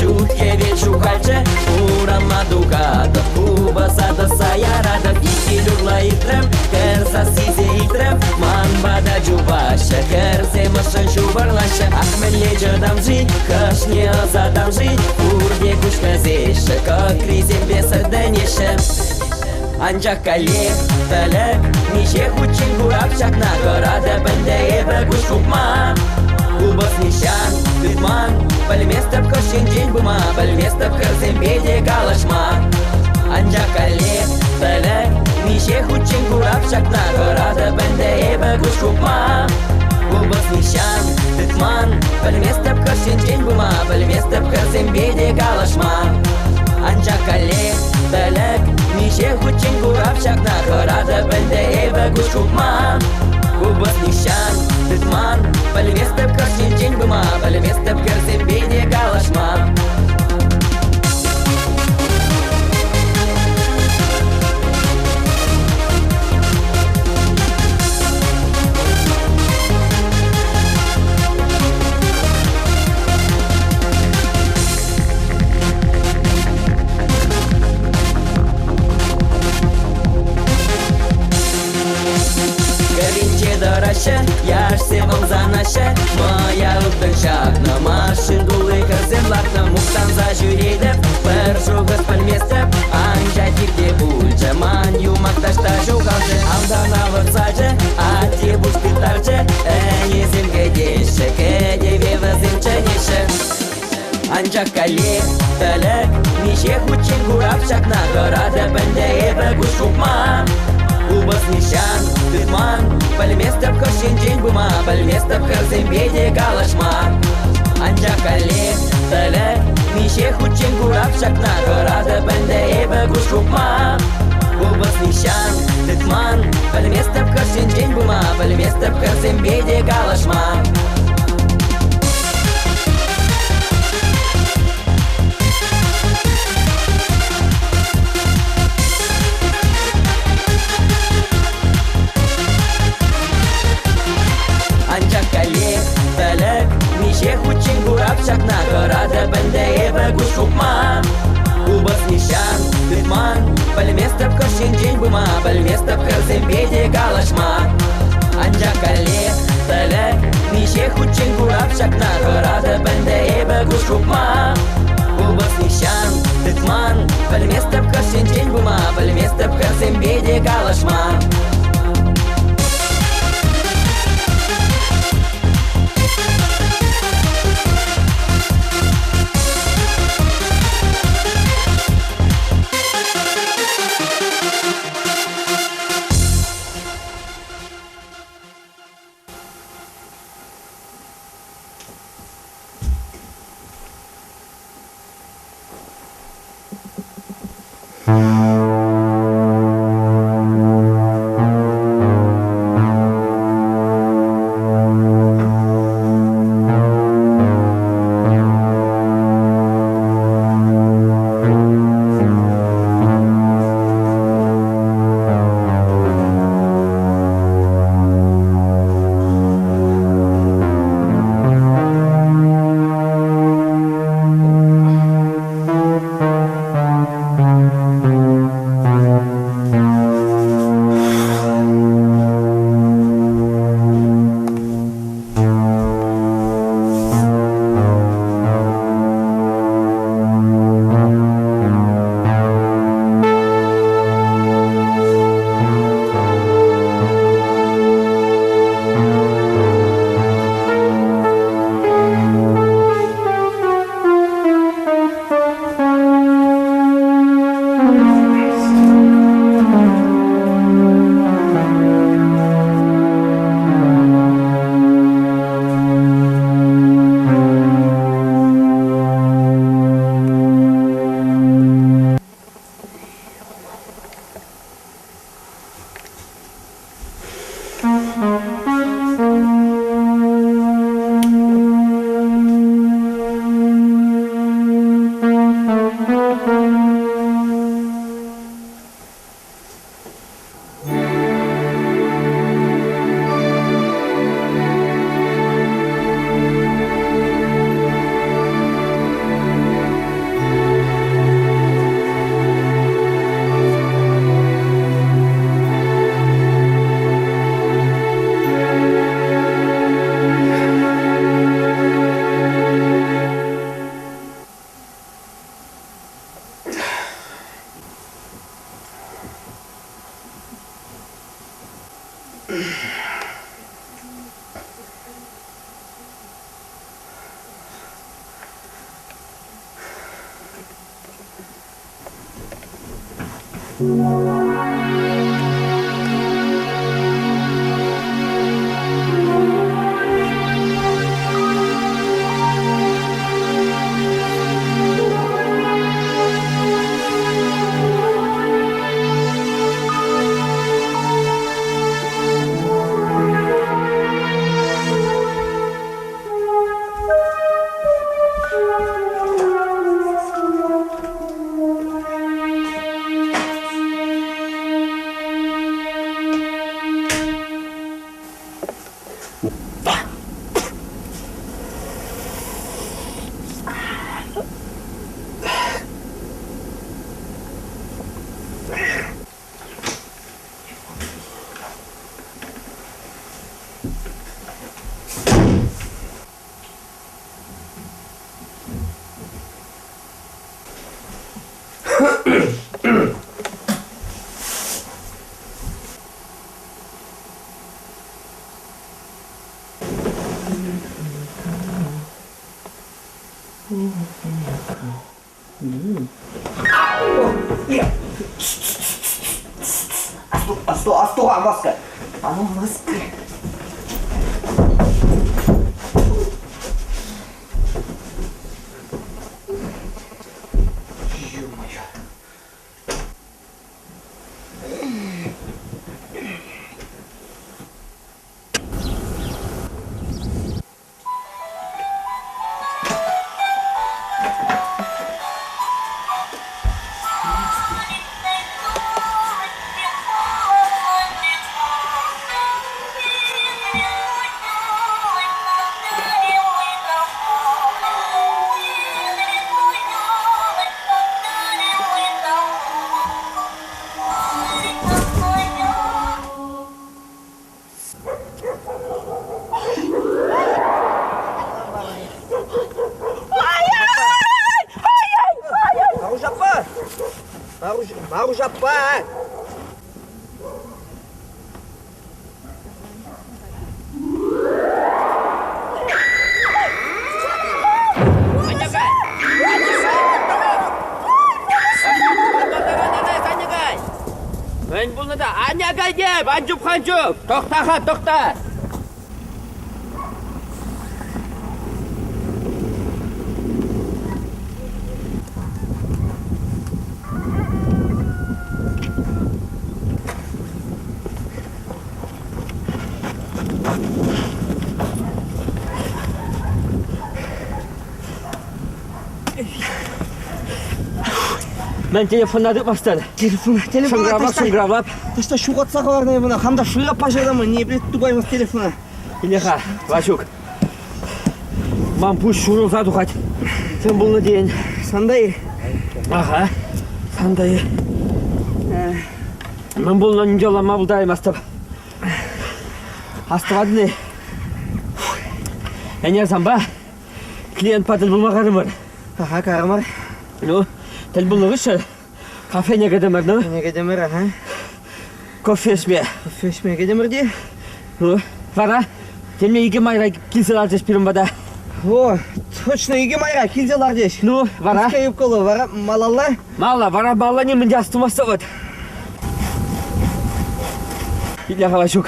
Ҫут хӗвел ҫухалчӗ, урама тухатӑп, купӑса тӑсса яратӑп. Иккӗн урла иртрӗм, кӗр сассисе илтрӗм. Ман пата чупаҫҫӗ, хӗрсем ӑшшӑн ҫупӑрлаҫҫӗ. Ах, мӗнле чӑтам-ши, хӑшне ӑсатам-ши? Пурте куҫ хӗсеҫҫӗ, кӑкрисемпе сӗртӗнеҫҫӗ. Анчах каллех тӗлӗк миҫе хутчен курап ҫакна хӑратӑп ӗнтӗ эпӗ куҫ хупма. Купӑс нихҫан тытман, пӗлместӗп хӑш енчен пыма, пӗлместӗп хӗрсемпе те калаҫма. Анчах каллех тӗлӗк миҫе хутчен курап ҫакна хӑратӑп ӗнтӗ эпӗ куҫ хупма. Купӑс нихҫан тытман, пӗлместӗп хӑш енчен пыма, пӗлместӗп хӗрсемпе те калаҫма. Анчах каллех тӗлӗк миҫе хутчен курап ҫакна хӑратӑп ӗнтӗ эпӗ куҫ хупма. Купӑс нихҫан тытман, пӗлместӗп хӑш енчен пыма, пӗлместӗп хӗрсемпе те калаҫма. Кӗринче тӑраҫҫӗ, яшсем ӑмсанаҫҫӗ, Моя ылтӑн ҫакнӑ машин тулли хӗрсем лартнӑ, мухтанса ҫӳретӗп, пӗр шухӑш пӗлместӗп, анчах хирте пулчӗ, ман юмах таҫта ҫухалчӗ, автан авӑртсачӗ, атте пуҫ тыттарчӗ, ӗнесем кӗтеҫҫӗ, кӗтӗве вӗсем чӗнеҫҫӗ. Анчах каллех тӗлӗк миҫе хутчен курап ҫакна хӑратӑп ӗнтӗ эпӗ куҫ хупма. Купӑс нихҫан тытман, пӗлместӗп хӑш енчен пыма, пӗлместӗп хӗрсемпе те калаҫма. Анчах каллех тӗлӗк миҫе хутчен курап ҫакна хӑратӑп ӗнтӗ эпӗ куҫ хупма. Купӑс нихҫан тытман, пӗлместӗп хӑш енчен пыма, пӗлместӗп хӗрсемпе те калаҫма. Анчах каллех тӗлӗк миҫе хутчен курап ҫакна хӑратӑп ӗнтӗ эпӗ куҫ хупма. Купӑс нихҫан тытман, пӗлместӗп хӑш енчен пыма, пӗлместӗп хӗрсемпе те калаҫма. Анчах каллех тӗлӗк миҫе хутчен курап ҫакна хӑратӑп ӗнтӗ эпӗ куҫ хупма. Купӑс нихҫан тытман, пӗлместӗп хӑш енчен пыма, пӗлместӗп хӗрсемпе те калаҫма. Асту, маска. А ну, маска. Ё-моё. Маруҫ аппа! Маруҫ, Маруҫ аппа! Мӗн пулнӑ та? Аня кайдеп, ан чуп, хан чуп! Тӑхта-ха, тӑхта! Мӗн телефона тытмастӑн? Телефон, телефона Шӑнкӑравлап, шӑнкӑравлап. Таҫта ҫухатса хӑварнӑ эп ӑна. Хам та шырап паҫӑртамӑн, ниепле тупаймас телефона. Иле-ха, Ваҫук. Ман пуҫ ҫурӑлса тухать. Тем пулнӑ тейӗн. Санта-и? Аха, санта-и. Мӗн пулнӑ ӗнтӗ лама пултараймастӑп. Астӑватӑн-и? Ӗнер санпа клиентпа тӗл пулма карӑмӑр. Аха, карӑмӑр. Ну, тӗл пулнӑ хыҫҫӑн кафене кӗтӗмӗр, ну. Кафене кӗтӗмӗр, аха. Кофе ӗҫме. Кофе ӗҫме кӗтӗмӗр те. Ну, вара темле икӗ майра килсе ларчӗҫ пирӗн пата. О, точно икӗ майра килсе ларчӗҫ. Ну, вара? Кӗске юбкӑллӑ, вара малалла. Малла, вара малла нимӗн те астумастӑп вӑт. Итле-ха, Ваҫук.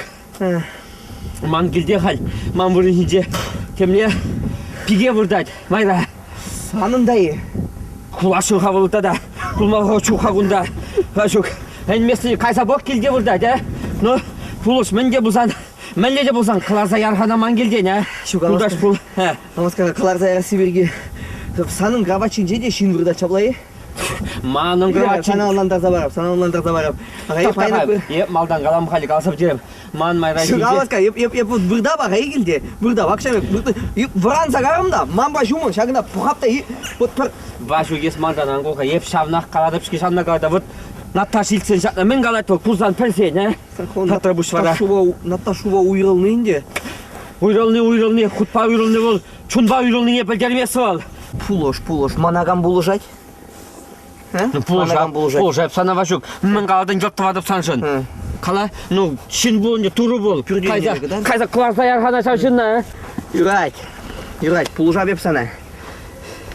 Ман килте халь, ман вырӑн ҫинче темле пике выртать, майра. Санӑн та-и? Куласшӑн-ха вӑл тата. Кулма чух-ха кунта. Ҫук, ӗнместӗн, кайса пӑх килте выртать, а? Ну, пулӑш, мӗн те пулсан, мӗнле те пулсан кӑларса яр-ха ман килтен, а? Ҫук, Юлташ пул. Алмаскара кӑларса ярасси пирки. Санӑн кровать ҫинче те ҫын выртать ҫапла-и? Манӑн кровать Сана ӑнлантарса парап, сана ӑнлантарса парап. Эп малтан калам халӗ каласа пӗтерем. Ман майра ҫинче... Ҫук, эп, эп, эп вот выртап аха килте. Выртап, акҫа пек. Вӑранса карӑм та, манпа ҫумӑн ҫакӑнта пӑхап та, вот пӗр... Ваҫук, эс мантан ан кул-ха, эп ҫавнах калатӑп-ҫке, ҫавна калатӑп. Вот Наташа илтсен ҫакна мӗн калать вӑл, курсан пӗлсен, а? Татра пуҫ вара. Наташува уйрӑлнӑ ӗнтӗ. Уйрӑлни, уйрӑлни, хутпа уйрӑлни вӑл, чунпа уйрӑлнине пӗлтермест вӑл. Пулӑш, пулӑш. Мана кам пулӑшать? Ну, пулӑшап, пулӑшап сана, Ваҫук. Мӗн калатӑн, йӑлт тӑватӑп саншӑн. Кала, ну, ҫын пул ӗнтӗ, турӑ пул. Кайса, кайса кӑларса яр-ха ҫав ҫынна, а? Юрать, юрать, пулӑшап эп сана.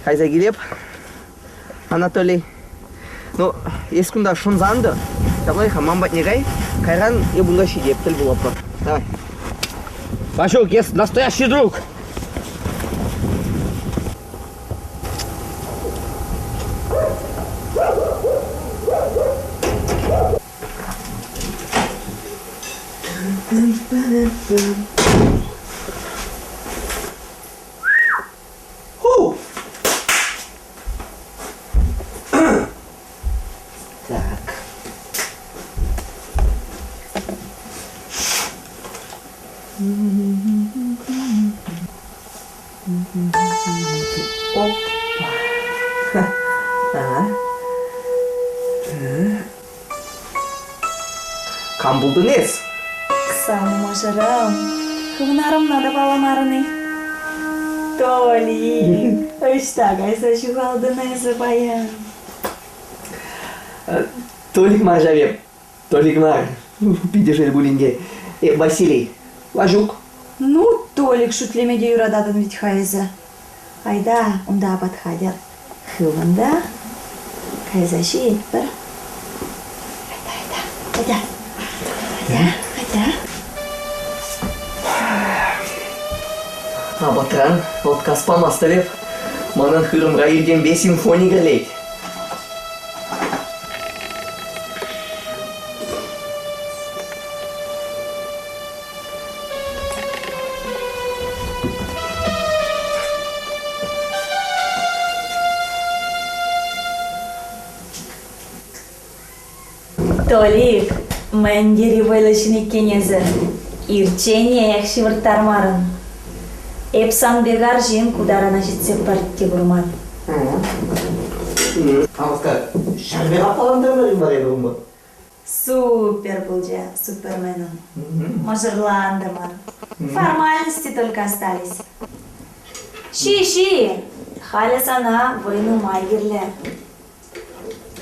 Кайса килеп, Анатолий. Ну, эс кунта шӑнсан-тӑр, ҫапла-и-ха, ман патне кай, кайран эп унта ҫитеп, тӗл пулатпӑр. Давай. Ваҫук, эс настоящий друг. Ху! Так. Опа. Ага. Кам пултӑн эс? Сан мӑшӑрӑм, хывнарӑмна та палламарӑн-и? Толи, ӑҫта кайса ҫухалтӑн эсӗ паян? Толик мар ҫав эп. Толик мар. Питӗ шел пулин те. Эп Василий. Ваҫук. Ну, Толик шӳтлеме те юрататӑн вӗт-ха эсӗ. Айта, унта апат хатӗр. Хывӑн та кайса ҫиетпӗр. Айта, айта, айта. Айта, айта. Апатран отказ памастӑп эп. Манӑн хырӑмра иртенпе симфони кӗрлет. Толик, мӗн тери вӑйлӑ ҫын иккен эсӗ. Ирчченех ҫывӑрттармарӑн. Эп сан пек арҫын ку тарана ҫитсе пӗртте курман. Авка, ҫӗрпе аппалантармарӗ вара эпӗ унпа. Супер пулчӗ суперменӑн. Мӑшӑрлантӑмӑр. Формальности только остались. Ҫи-ҫи, халӗ сана вӑй нумай кирлӗ.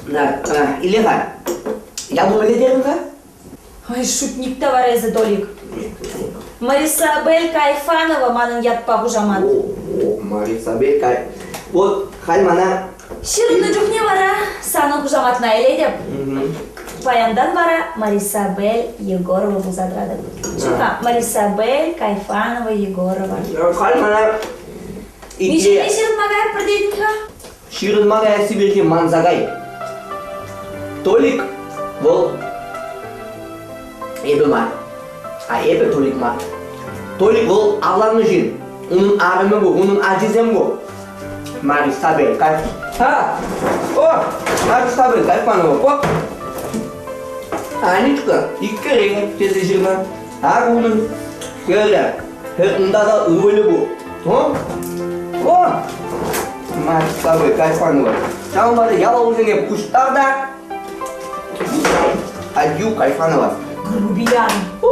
Да, иле-ха. Яту мӗнле терӗн-ха? Ой, шутник та вара эсӗ, Толик. Марисабель Кайфанова манӑн ятпа хушамат. О, Марисабель Кай... Вот халь мана Ҫырӑннӑ чухне вара санӑн хушаматна илетӗп. Паянтан вара Марисабель Егорова пулса тӑратӑп. Ҫук-ха, Марисабель Кайфанова Егорова. Халь мана Миҫене ҫырӑнма каятпӑр тетӗн-ха? Ҫырӑнма каясси пирки манса кай. Толик вӑл эпӗ мар. А эпӗ Толик мар. Толик вӑл авланнӑ ҫын. Унӑн арӑмӗ пур, унӑн ачисем пур. Марисабель, кай. А! О! Марисабель, Кайфанова, о! Анечка, иккӗре тесе ҫырнӑ. Ак унӑн хӗрӗ. Хӗр унта та ывӑлӗ пур. О! О! Марисабель Кайфанова. Ҫавӑнпа та ялавсене пуҫтар та Адью, Кайфанова. Грубиян. У!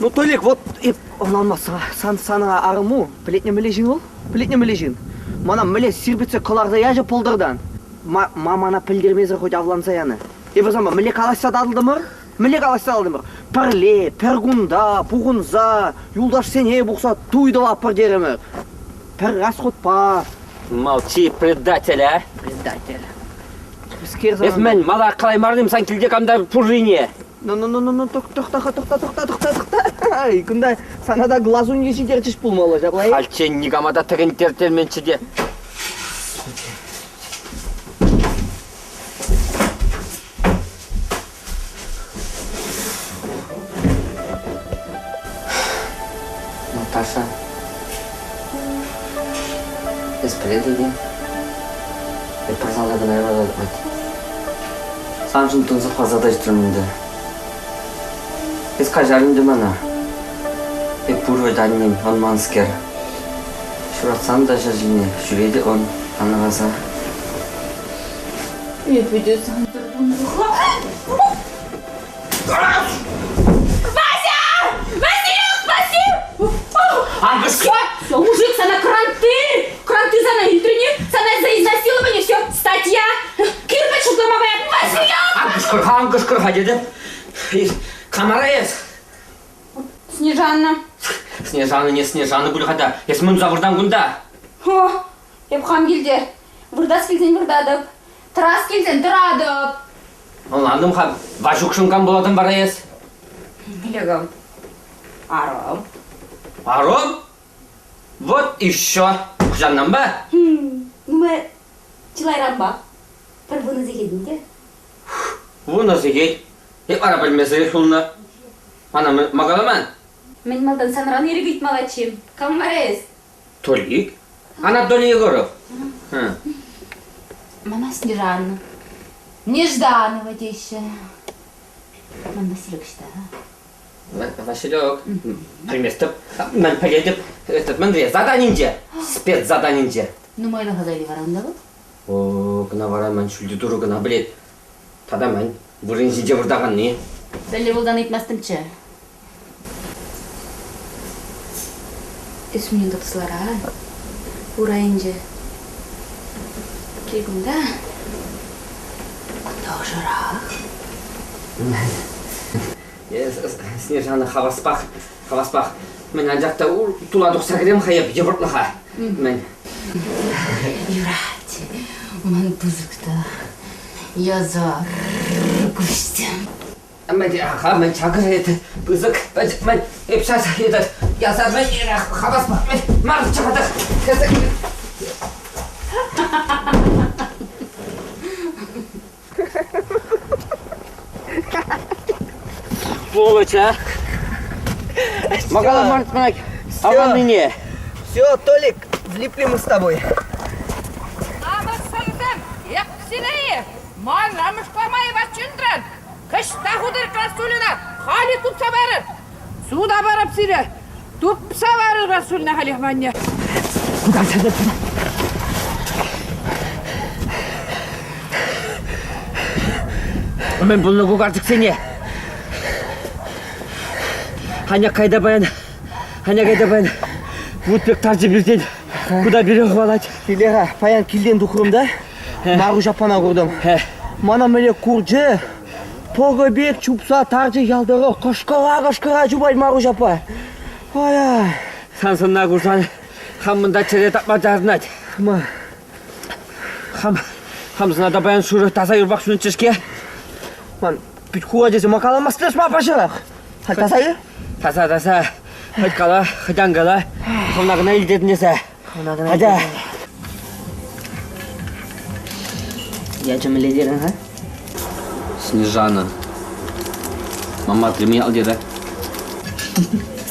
Ну, Толик, вот эп ӑнланмастӑн. Сан сана арӑму пӗлетне мӗнле ҫын вӑл? Пӗлетне мӗнле ҫын? Мана мӗнле сирпӗтсе кӑларса ячӗ пӑлтӑртан. Ма, ма мана пӗлтермесӗр хоть авланса янӑ. Эпир санпа мӗнле калаҫса татӑлтӑмӑр? Мӗнле калаҫса татӑлтӑмӑр? Пӗрле, пӗр кунта, пухӑнса, юлташсене пухса туй тӑватпӑр терӗмӗр. Пӗр расходпа. Молчи, предатель, а? Предатель. Эс мӗн, мала калаймарӑн-им сан килте кам та пуррине? Ну-ну-ну-ну, тӑхта-ха, тӑхта, тӑхта, тӑхта, тӑхта. Ай, кунта сана та глазунья ҫитерчӗҫ пулмалла ҫапла-и? Хальччен никама та тӗкӗнтертерменччӗ те. Наташа, эс пӗлетӗн-и? Эп пӗр салтака кӑна юрататӑп вӗт. Саншӑн тунсӑхласа та ҫитрӗм ӗнтӗ. Эс каҫар ӗнтӗ мана. Эп пур вӗт аннем, ӑнманскер. Ҫуратсан та ҫӗр ҫине ҫӳретӗп ӑн, анраса. Эпӗ те сан тунсӑхла. Кам-ха тетӗп? Камара эс? Снежана. Снежана не Снежана пуль-ха та. Эс мӗн туса выртан кунта? О, эп хам килте. Выртас килсен выртатӑп. Тӑрас килсен тӑратӑп. Ӑнлантӑм-ха, Ваҫукшӑн кам пулатӑн вара эс? Милегам. Арӑм. Арӑм? Вот еще. Хӑҫантанпа? Нумай чылайранпа. Пӗр вунӑ сехет ӗнтӗ. Вунӑ сехет. Эп вара пӗлмесӗрех юлнӑ. Мана ма каламан? Мӗн малтан санран ирӗк ыйтмаллаччӗ. Кам вара эс? Толик? Анатолий Егоров. Мана Снежана. Нежданова теҫҫӗ. Ман Василек ӑҫта? Василек, пӗлместӗп. Мӗн пӗлетӗп? Этот, мӗнре? Заданинче. Спецзаданинче. Нумайлӑха кайни вара унта вӑл? О, кӑна вара мӗн ҫӳлти турӑ кӑна пӗлет. Тата мӗн? Вырӑн ҫинче выртаканни. Пӗлле пулсан ыйтмастӑмччӗ. Эс мӗн тӑпслара? Урайӗнче. Кил кунта. Кунта ӑшӑрах. Снежана хаваспах, хаваспах. Мӗн анчах та тула тухса кӗрем-ха эп йӑпӑртлӑха. Мӗн? Юрать. Ман пысӑк та язар куҫсем. Ха, мӗн чакӑр это пысӑк, мӗн, эп сейчас этот, язар, мӗн, хаваспах, мӗн, мар чакатах, Сволочь, а! Могла мать аванныне. Все, Толик, влипли мы с тобой. Намӑссӑрсем, эп Ман амӑшпа майӑпа чӗнтрӗн. Кӑҫта хутӑр Красулина, халӗ тупса парӑр. Суда парӑп сире. Тупса парӑр Красулина халех манне. Куда сюда? Мӗн пулнӑ ку карчӑксене? Аня кайда паян, Аня кайда паян. Вут пек тарчӗ пиртен. Куда пире хӑвалать? Лера, паян килтен тухрӑм та Маруҫ аппана куртӑм. Мана мӗне курчӗ, пӑкӑ пек чупса тарчӗ ял тӑрӑх кӑшкӑра-кӑшкӑра чупать Маруҫ аппа. Ой-ай. Сан сӑнна курсан хамӑн та чӗре тапма чарӑнать. Ма. Хам, хам сана та паян шурӑ таса юрпах ҫунчӗ-ҫке. Ман пит хура тесе ма каламастӑш ма паҫӑрах. Халь таса-и? Таса, таса. Хӑть кала, хӑть ан кала. Хӑвна кӑна илтетӗн эсӗ. Хӑвна кӑна Атя. Ячӗ мӗнле терӗн-ха? Снежана. Мама тремиял деді.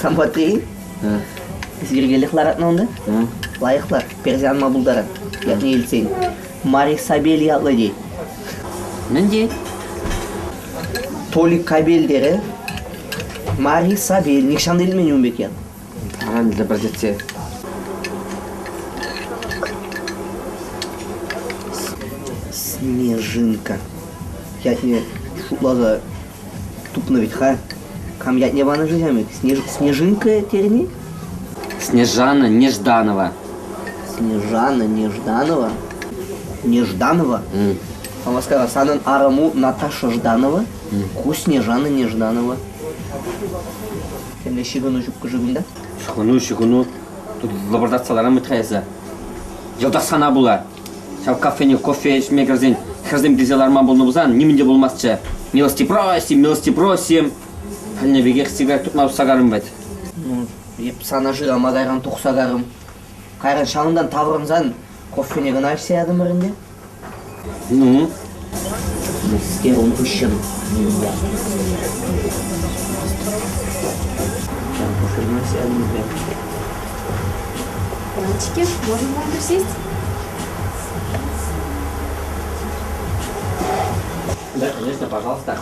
Самба три? Йӗркеллех ларатнӑ унта? Лайӑхлар, персе анма пултарать. Ятне илсен. Марий Сабель ятлӑ тет. Мӗн тет? Толик Кабель терӗ. Марий Сабель. Нихҫан та илтмен ун пек ят. Аран лӗпӗртетсе. Снежинка. Ятне шутласа тупнӑ вӗт-ха. Кам ятне панӑ-ши ҫамик? Снежинка терӗн-и? Снежана Нежданова. Снежана Нежданова? Нежданова? Хамаскара, санӑн арӑму Наташа Жданова, ку Снежана Нежданова. Темле ҫыхӑну ҫук-ши кунта? Ҫыхӑну, ҫыхӑну. Тут лӑпӑртатса ларам-ха эсӗ. Йӑлтах сана пула. Ҫав кафене кофе ӗҫме кӗрсен хӗрсем килсе ларман пулнӑ пулсан нимӗн те пулмастчӗ. Милости просим, милости просим. Пӗлнӗ пекех сигарет туртма тухса карӑм вӗт. Ну, эп сана шырама кайран тухса карӑм. Кайран ҫавӑнтан таврӑнсан кофене кӑна ӗҫсе ятӑмӑр ӗнтӗ. Ну? Мӗскер ун хыҫҫӑн? Мальчики, можно вам присесть? Да, конечно, пожалуйста.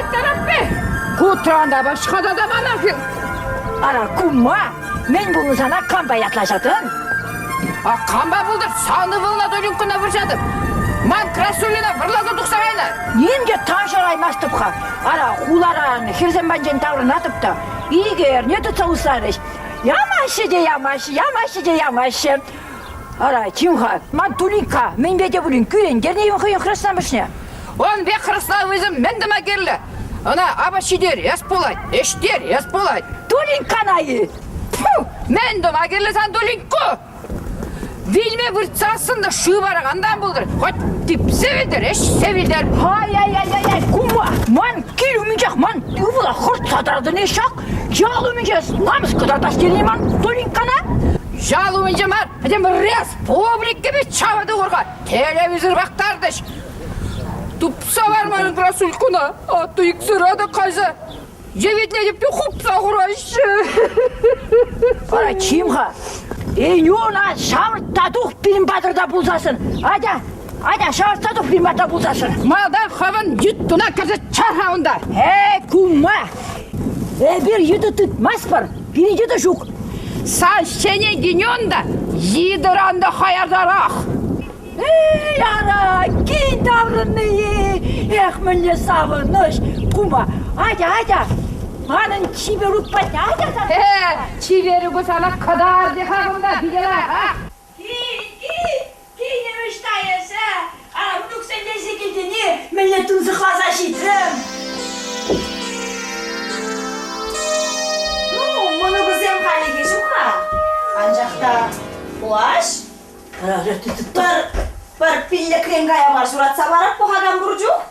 Ӑнлантараппи! Кутран та башка та мана Ара, кумма, мӗн пулнӑ сана кампа ятлаҫатӑн? А кампа пултӑр, сан ывӑлна Толюккана вӑрҫатӑп. Ман Красулина вӑрласа тухса кайнӑ. Ним те тавҫӑраймастӑп-ха. Ара, хуларан хӗрсем патӗнчен таврӑнатӑп та икӗ эрне тытса усрарӗҫ. Ямаҫҫӗ те ямаҫҫӗ, ямаҫҫӗ те ямаҫҫӗ. Ара, чим-ха, ман Туликка мӗнпе те пулин кӳрентернӗ-им хӑйӗн хреснамӑшне? Ун пек хреснамӑшӗ мӗн тума кирлӗ? Ӑна апат ҫитерес пулать, ӗҫтерес пулать. Тулинккана-и? Фу, мӗн тума кирлӗ сан Тулинкку? Вилме выртсассӑн та шыв паракан та пултӑр. Хоть типсе вилтӗр, ӗҫсе вилтӗр. Ай-яй-яй-яй, кума, ман кил умӗнчех ман ывӑла хӑртса тӑратӑн-и ҫак? Ял умӗнче намӑс кӑтартас тени ман Тулинккана? Ял умӗнче мар, пӗтӗм республикипе чавӑ тухӑр-ха, телевизор пӑхтартӗҫ. Тупса вармарӑн Красульккуна, атту иксӗре те кайса евитлетӗп те хупса хураҫҫӗ. Ара, чим-ха, Энюна ҫавӑртта тух пирӗн патӑрта пулсассӑн. Атя, атя, ҫавӑртса тух пирӗн патра пулсассӑн. Малтан хӑвӑн йыттуна кӗрсе чар-ха унта. Э, кума, эпир йытӑ тытмастпӑр, пирӗн йытӑ ҫук. Сан ҫӗнӗ кинӳн та йытӑран та хаяртарах. Эй, ара, кин таврӑннӑ-и? Эх, мӗнле савӑнӑҫ! Кума, атя, атя, манӑн чиперук патне атя сана. Э, чиперуку сана кӑтартӗ-ха кунта, питӗ а? Кин, кин, кинӗм ӑҫта эсӗ? Ара, мӑнуксем илсе килтӗн-и? Мӗнле тунсӑхласа ҫитрӗм. Ну, мӑнукусем хальлӗхе ҫук-ха. Анчах та плащ Пӗр, пӗр пиллӗкрен кая мар ҫуратса парать пӑхакан пур чух.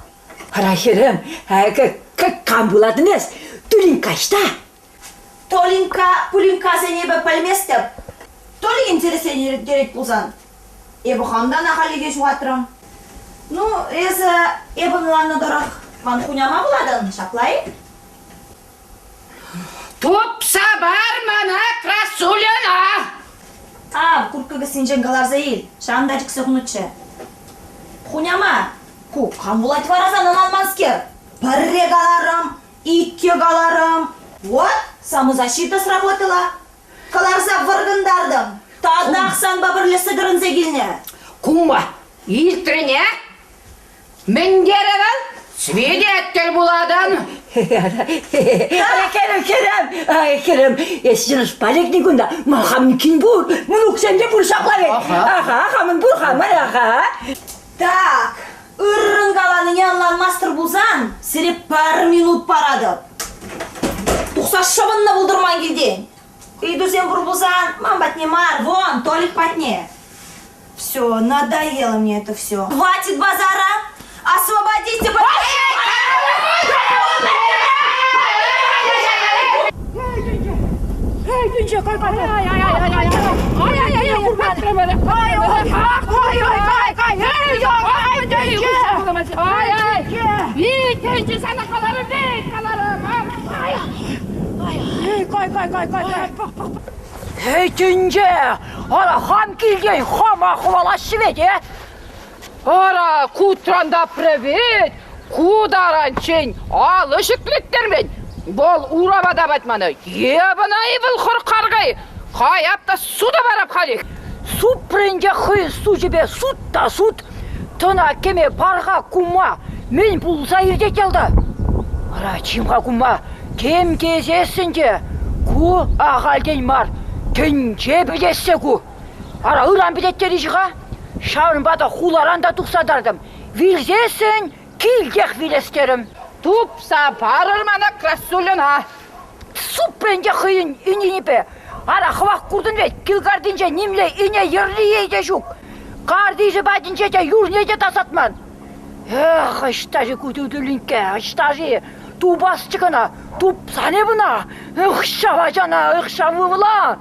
Ара, хӗрӗм, кам пулатӑн эс? Тулинкка ӑҫта? Толинкка, пулинккасене эпӗ пӗлместӗп. Толик интереслентерет пулсан, эпӗ хам та ӑна хальлӗхе ҫухатрӑм. Ну, эсӗ, эп ӑнланнӑ тӑрӑх, ман хуняма пулатӑн, ҫапла-и? Тупса пар мана Красулина! Ав, куртка кӗсйинчен кӑларса ил, ҫавӑнта чиксе хунӑччӗ. Хуняма, ку кам пулать вара сан ӑнланманскер? Пӗрре каларӑм, иккӗ каларӑм. Вот, самозащита сработала. Кӑларса вӑркӑнтартӑм. Татах санпа пӗрле сӗтӗрӗнсе килнӗ. Кума, илтрӗн-е? Мӗн терӗ вӑл? Свидетель пулатӑн! Хӗрӗм, хӗрӗм, хӗрӗм, эс йӑнӑшпа лекнӗ кунта. Ман хамӑн кин пур, мӑнуксем те пур ҫапла вӗт. Аха, хамӑн пур, хамӑр, аха. Так, ыррӑн каланине ӑнланмастӑр пулсан, сире пӗр минут паратӑп. Тухса шӑвӑннӑ пултӑр ман килтен. Ыйтусем пур пулсан, ман патне мар, вон, Толик патне. Все, надоело мне это все. Хватит базара! Освободите Эй, тӗнче! Ара, хам килтен хама хӑвалаҫҫӗ вӗт, э? Ара, кутран та привет! Ку таранччен алӑ ҫӗклеттермен. Вӑл урапа тапать мана. Ебана-и вӑл хӑр-каркай! Каяп та суда барап халех. Супрӗнче хӑй сучӗпе суд та суд. Тӑна кӗме пар-ха кума. Мӗн пулса иртет ялта? Ара, чим-ха кума, тем тесессӗн те ку ахальтен мар, тӗнче пӗтессе ку. Ара, ыран пӗтеттерӗҫ-ха. Ҫавӑнпа та хуларан та тухса тартӑм. Вилсессӗн килтех вилес терӗм. Тупса парӑр мана Красулина. Супрӗнче хӑйӗн ӗнинипе. Ара, хӑвах куртӑн вӗт, кил картинче нимле ӗне йӗррийӗ те ҫук. Картишӗ патӗнче те юрне те тасатман. Эх, ӑҫта-ши ку тӳтӳлинкке, ӑҫта-ши? Тупасчӗ кӑна, тупсан эп ӑна. Эх, ҫав ачана, эх, ҫав ывӑла!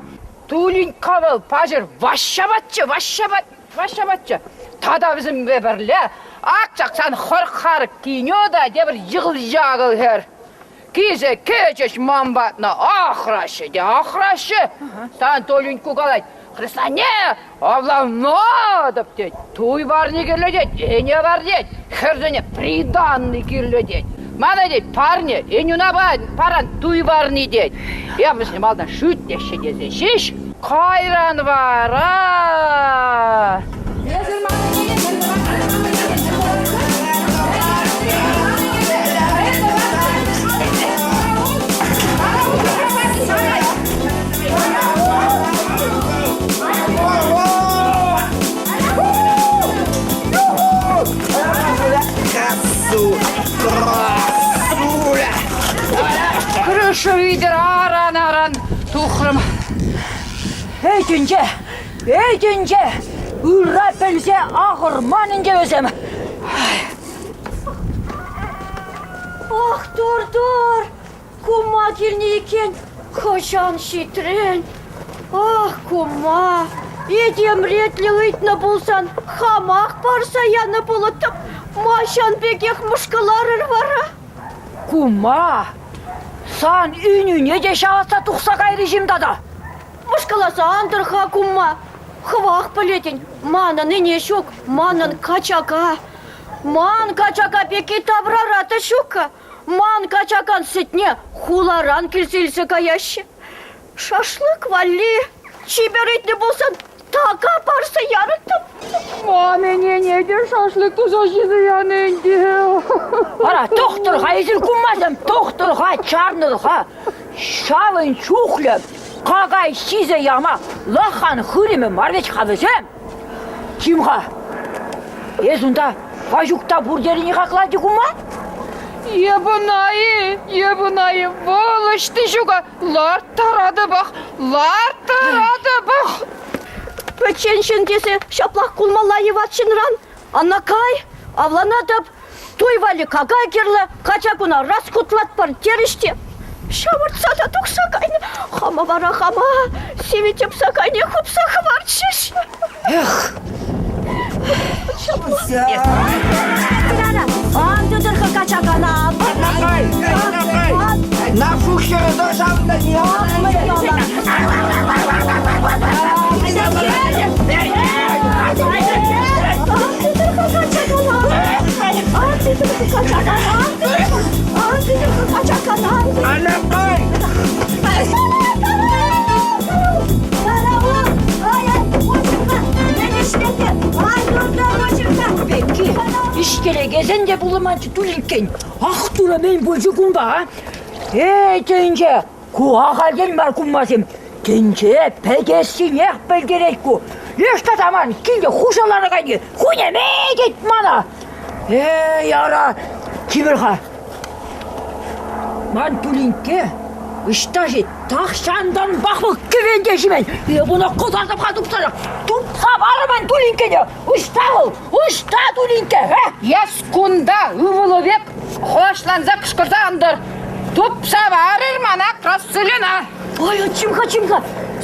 Тулинкка вӑл паҫӑр ваҫҫапатчӗ, ваҫҫапать, ваҫҫапатчӗ. Тата вӗсемпе пӗрле ак чаксан хӑрх-харк кинё та тепӗр йӑгӑл-якӑл хӗр. Килсе кӗчӗҫ ман патна, ахраҫҫӗ те ахраҫҫӗ. Сан Толюньку калать, хресане, авланатӑп тет, туй парни кирлӗ тет, ӗне бар тет, хӗрсене приданный кирлӗ тет. Мана тет парне, ӗнюна паран туй парни тет. Эп вӗсене малтан шӳтлеҫҫӗ тесе ҫеҫ. Кайран вара... Крыша витӗр аран-аран тухрӑм. Эй, тӗнче! Эй, тӗнче! Ырра пӗлсе ахӑрман ӗнтӗ вӗсем. Ах, тур-тур! Кума килнӗ иккен, хӑҫан ҫитрӗн? Ах, кума, этем ретлӗ ыйтнӑ пулсан хамах парса янӑ пулӑттӑм. Ма ҫан пекех мӑшкӑларӑр вара? Кума, сан ӳнӳне те ҫавӑтса тухса кайрӗҫ-им тата? Мӑшкӑласа ан тӑр-ха, кумма. Хӑвах пӗлетӗн, манӑн ӗне ҫук, манӑн качака. Ман качака пекки таврара та ҫук-ха. Ман качакан сӗтне хуларан килсе илсе каяҫҫӗ. Шашлык валли чипер ыйтнӑ пулсан така парса ярӑттӑм. Ман ӗнене те шашлык туса ҫисе янӑ ӗнтӗ. Ара, тӑхтӑр-ха, эсир куммасем, тӑхтӑр-ха, чарнӑр-ха. Ҫавӑн чухлӗ какай ҫисе яма лӑхан хырӑмӗ мар вӗт-ха вӗсем. Чим-ха, эс унта Ваҫук та пур терӗн-и хаклать кума? Ебӑна-и, ебӑна-и, вӑл ӑҫти ҫука, ларттаратӑпах, ларттаратӑпах! Пӗччен ҫын тесе ҫаплах кулмалла-и ват ҫынран? Анна кай, авланатӑп, туй валли какай кирлӗ, качакуна расхутлатпӑр терӗҫ те ҫавӑртса та тухса кайнӑ. Хама вара хама сивӗ тӗпса кайне хупса хӑварчӗҫ. Эх! Ан тытӑр-ха качакана! Накай! Накай! На шухеры державна Анакай! Ишкелекесен те пулӑманччӗ тулӗккен. Ах, турӑ, мӗн пулчӗ кунпа, а? Эй, тӗнче, ку ахальтен мар куммасем. Тӗнче пӗтессинех пӗлтерет ку. Леш тата ман килте хушӑланӑ кайни хунеме тет мана. Эй, ара, тимӗр-ха. Ман пулинкке ӑҫта-ши тахҫантанпах вӑл кӗвенте ҫимен. Эп ӑна кӑтартӑп-ха тупсанах. Тупса парӑ ман пулинккене. Ӑҫта вӑл? Ӑҫта пулинкке, а? Эс кунта ывӑлу пек хӑлаҫланса кӑшкӑрса ан тӑр. Тупса парӑр мана Красулина. Ой, чим-ха, чим-ха.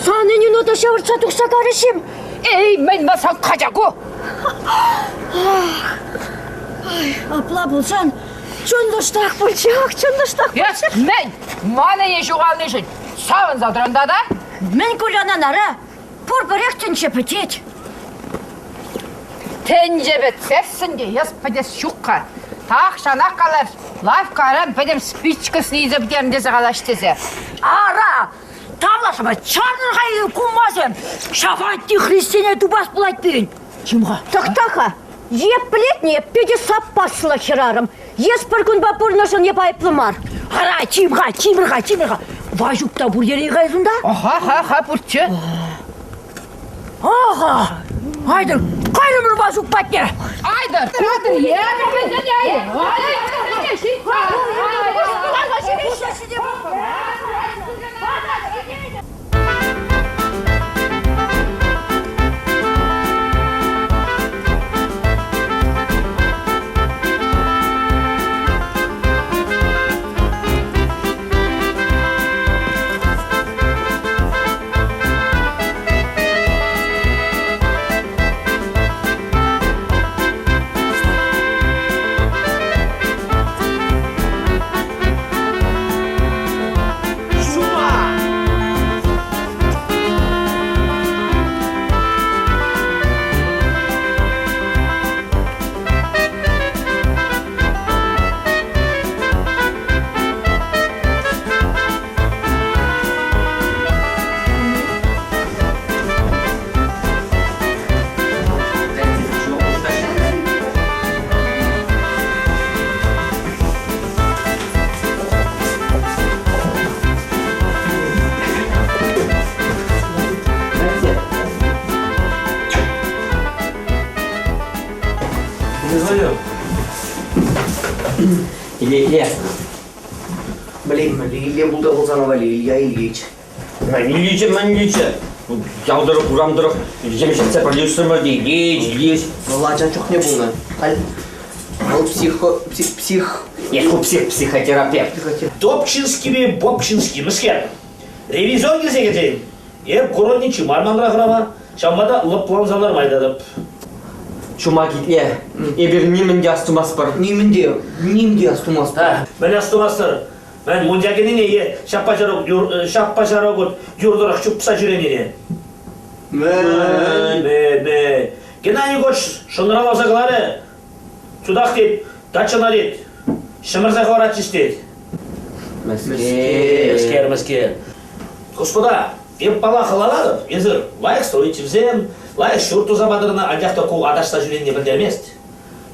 Сан ӗнӳне та ҫавӑртса тухса карӗҫ-им? Эй, мӗн масан качаку? Ай, апла пулсан чӑнлӑштах пулчах, чӑнлӑштах Эс мӗн? Ман ӗне ҫухалнишӗн савӑнса тӑран тата? Мӗн кулянан ара? Пурпӗрех тӗнче пӗтет. Тӗнче пӗтсессӗн те эс пӗтес ҫук-ха. Тахҫанах калас, лавккаран пӗтӗм спичкӑсне илсе пӗтернӗ тесе калаҫ тесе. Ара, тавлашма чарӑр-ха кумасем. Ҫаванти христине тупас пулать пирӗн. Чим-ха. Тӑхта-ха. Еплетне питӗ саппаслӑ хӗрарӑм. Эс пӗр кунпа пурнӑшӑн эп айӑплӑ мар. Ара, чим-ха, чимӗр-ха, чимӗр-ха. Ваҫук та пур йӗрен-ха эс унта? Аха-ха-ха, пурччӗ. Аха! Айтӑр, кайрӑмӑр Ваҫук патне! Айтӑр, айтӑр, епӗр вӗсене! Ҫума! Илья. Блин, Илья булды булсана вали, Илья Ильич. Мӗн Ильичӗ, мӗн Ильичӗ? Ял тӑрӑх, урам тӑрӑх йӗмҫетсе пӗрле ӳсрӗмӗр те Ильич, Ильич. Вӑл ача чухне пулнӑ. Халь вӑл психо... псих... псих... Нет, ку псих, психотерапевт. Добчинскипе Бобчинский мӗскер? Ревизор килсе кӗрсен, эп городничий мар манра хӑрама, ҫавӑнпа та лӑпланса ларма ыйтатӑп. Чума китле. Эпир нимӗн те астумастпӑр. Нимӗн те, ним те астумастпӑр. Мӗн астумастӑр? Мӗн, мунча кӗнине е ҫаппа-ҫарӑк юр тӑрӑх чупса ҫӳренине? Мӗн? Мӗн? Геннадий Егорович шӑнӑравласа каларӗ. Чутах тет, дачӑна тет, ҫӗмӗрсе хӑваратчӗҫ тет. Мӗскер? Мӗскер, мӗскер. Господа, эп пала хӑлалатӑп, эсир лайӑх строительсем, лайӑх ҫурт туса патӑрнӑ, анчах та ку аташса ҫӳренине пӗлтермест.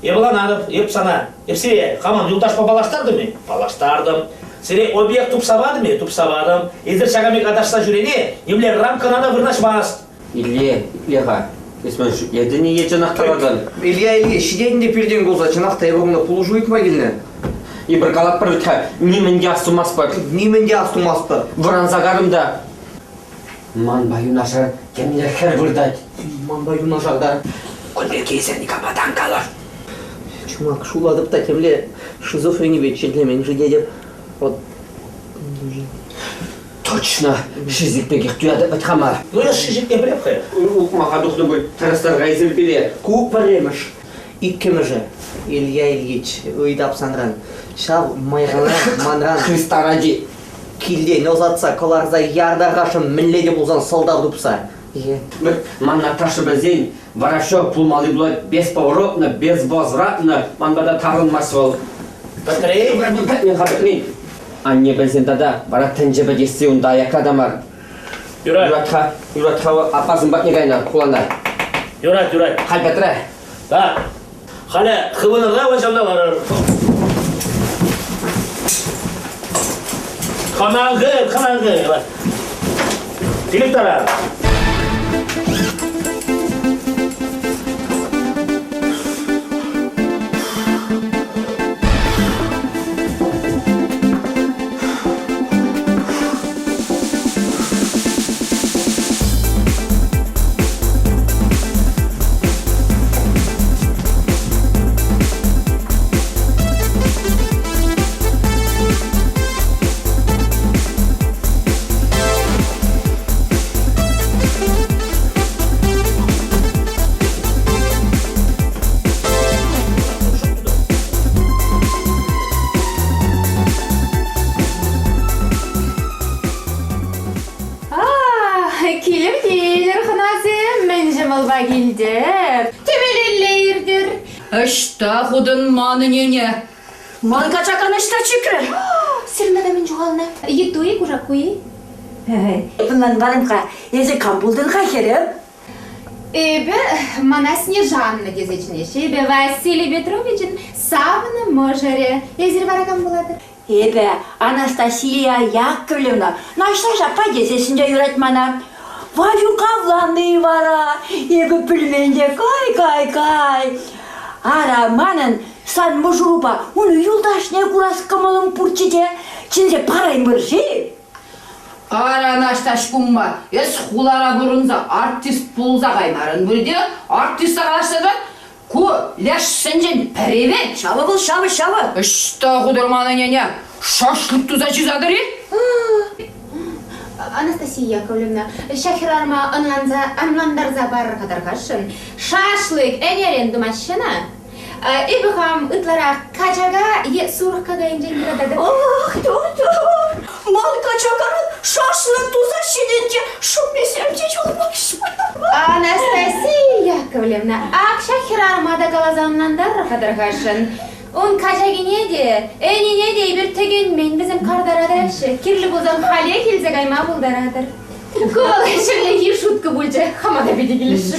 Эп ӑнланатӑп, эп сана, эп сире хамӑн юлташпа паллаштартӑм-и? Паллаштартӑм. Сире объект тупса патӑм-и? Тупса патӑм. Эсир ҫакӑн пек аташса ҫӳрени нимле рамкӑна та вырнаҫмасть. Илле, итле-ха. Эс ман шӳтлетӗн-и е чӑнах калатӑн? Илья Ильич, ҫитет ӗнтӗ пиртен кулса, чӑнах та эпӗ кунта пулӑшу ыйтма килнӗ. Эпир калатпӑр вӗт-ха, нимӗн те астумастпӑр. Нимӗн те астумастпӑр. Вӑранса карӑм та. Манпа юнашар темле хӗр выртать. Манпа юнашар та. Кун пирки эсир никама та ан калӑр. Чумак, шутлатӑп та темле шизофренипе чирлемен-ши тетӗп. Вот. Точно, шизик пекех туятӑп вӗт-ха мар. Ну, я шизикне пӗлеп-ха. Ухмаха тухнӑ пуль, тӑрӑстарха эсир пире. Ку пӗрремӗш. Иккӗмӗшӗ, Илья Ильич, ыйтап санран. Ҫав майрана манран Христа ради. Килтен ӑсатса кӑларса яртархашӑн мӗнле те пулсан сӑлтав тупса. Ман Наташа пӗлсен, вара ҫо пулмалли пулать бесповоротно, безвозвратно, ман пата таврӑнмасть вӑл. Пӗтрей? Пӗтмен-ха, пӗтмен. Анне пӗлсен тата вара тӗнче пӗтесси унта аякра та мар. Юрать. Юрать-ха, юрать-ха вӑл аппасем патне кайнӑ хулана. Юрать, юрать. Халь пӗтрӗ. Так. Халӗ хывӑнӑрта вӑл ларӑр. Хӑнанхы, хӑнанхы. Директора. Килӗр, килӗр, хӑнасем, мӗн ҫӑмӑлпа килтӗр? Тӗпелелле иртӗр. Ӑҫта хутӑн ман ӗнене? Ман качакан ӑҫта чикрӗ? Сирӗн тата мӗн ҫухалнӑ? Йытту-и, кушакку-и? Ӑнланмарӑм-ха, эсӗ кам пултӑн-ха, хӗрӗм? Эпӗ мана Снежанна тесе чӗнеҫҫӗ. Эпӗ Василий Петровичӑн савнӑ мӑшӑрӗ. Эсир вара кам пулатӑр? Эпӗ Анастасия Яковлевна Наҫтаҫ аппа тесессӗн те юрать мана. Ванюк авланни вара эпӗ пӗлмен те кай, кай, кай. Ара, манӑн сан мӑшӑрупа ун юлташне курас кӑмӑлӑм пурччӗ те, чӗнсе параймӑр-ши? Ара, Наҫтаҫ кумма, эс хулара пурӑнса артист пулса каймарӑн пуль те, артиста калаҫса тӑрать, Ку лешсенчен пӗри вӗт. Ҫавӑ вӑл, ҫавӑ, ҫавӑ. Ӑҫта хутӑрман ӗнене шашлык туса чысатӑр-и? Анастасия Яковлевна, ҫак хӗрарӑма ӑнланса, ӑнлантарса парӑр-ха тархасшӑн. Шашлык ӗнерен тумаҫҫӗ-на? Эпӗ хам ытларах качака е сурӑх какайӗнчен юрататӑп. Ах, ту-ту, ман качакаран шашлык туса ҫитӗнчӗ, шӑммисем те юлмаҫҫӗ. Анастасия Яковлевна, ак ҫак хӗрарӑма та каласа ӑнлантарӑр-ха тархасшӑн. Ун качакине те, ӗнине те эпир тӗкӗнмен, вӗсем картара тӑраҫҫӗ. Кирлӗ пулсан халех илсе кайма пултаратӑр. Ку вӑл ҫӗрлехи шутка пулчӗ. Хама та питӗ килӗшрӗ.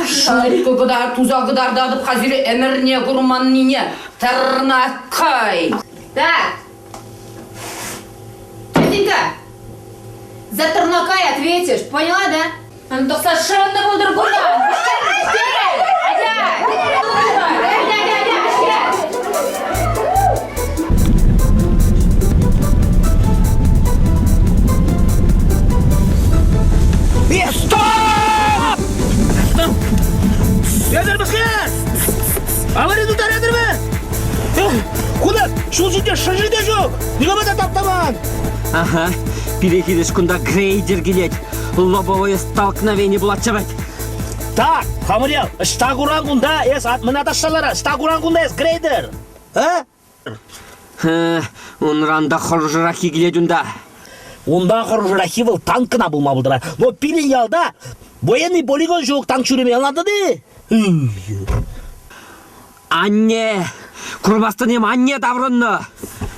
Шутка кӑтар, туса кӑтартатӑп-ха сире ӗмӗрне курманнине. Тӑрнаккай! Так. Тетенька, за Тарнакай ответишь, поняла, да? Ан тухса шӑннӑ пултӑр кунтан! Атя! Атя, атя, атя! Авари тутаратӑр-мӗ? Кунта ҫул ҫинче шӑши те ҫук. Никама та таптаман. Ага, пире хирӗҫ кунта грейдер килет. Лобовое столкновение пулатчӗ вӗт. Так, хамӑрьял, ӑҫта куран кунта эс мӗн аташса лара? Ӑҫта куран кунта эс грейдер? А? Унран та хӑрушӑраххи килет унта. Унта хӑрушӑраххи вӑл танк кӑна пулма пултарать. Но пирӗн ялта военный полигон ҫук, танк ҫӳреме ӑнлантӑн-и? Анне! Курмастӑн-им, анне таврӑннӑ!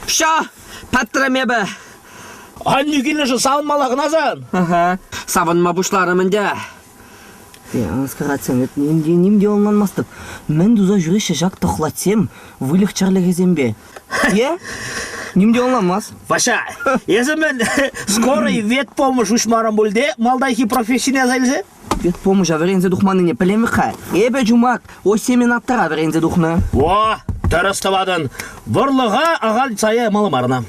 Всё, пӗтрӗм эпӗ. Аннӳ килнӗшӗн савӑнмалла кӑна сан. Ага, савӑнма пуҫларӑм ӗнтӗ. Аскаратсем, эп ним те, ним те ӑнланмастӑп. Мӗн туса ҫӳреҫҫӗ ҫак тӑхлачсем выльӑх-чӗрлӗхӗсемпе? Е? Ним те ӑнланмас. Ваҫа, эсӗ мӗн скорый ветпомощь уҫмарӑн пуль те малтанхи профессине аса илсе? Ветпомоща вӗренсе тухманнине пӗлемӗх-ха. Эпӗ чумак осеменатора вӗренсе тухнӑ. Во, тӗрӗс тӑватӑн. Вӑрлӑха ахаль сая ямалла мар ӑна.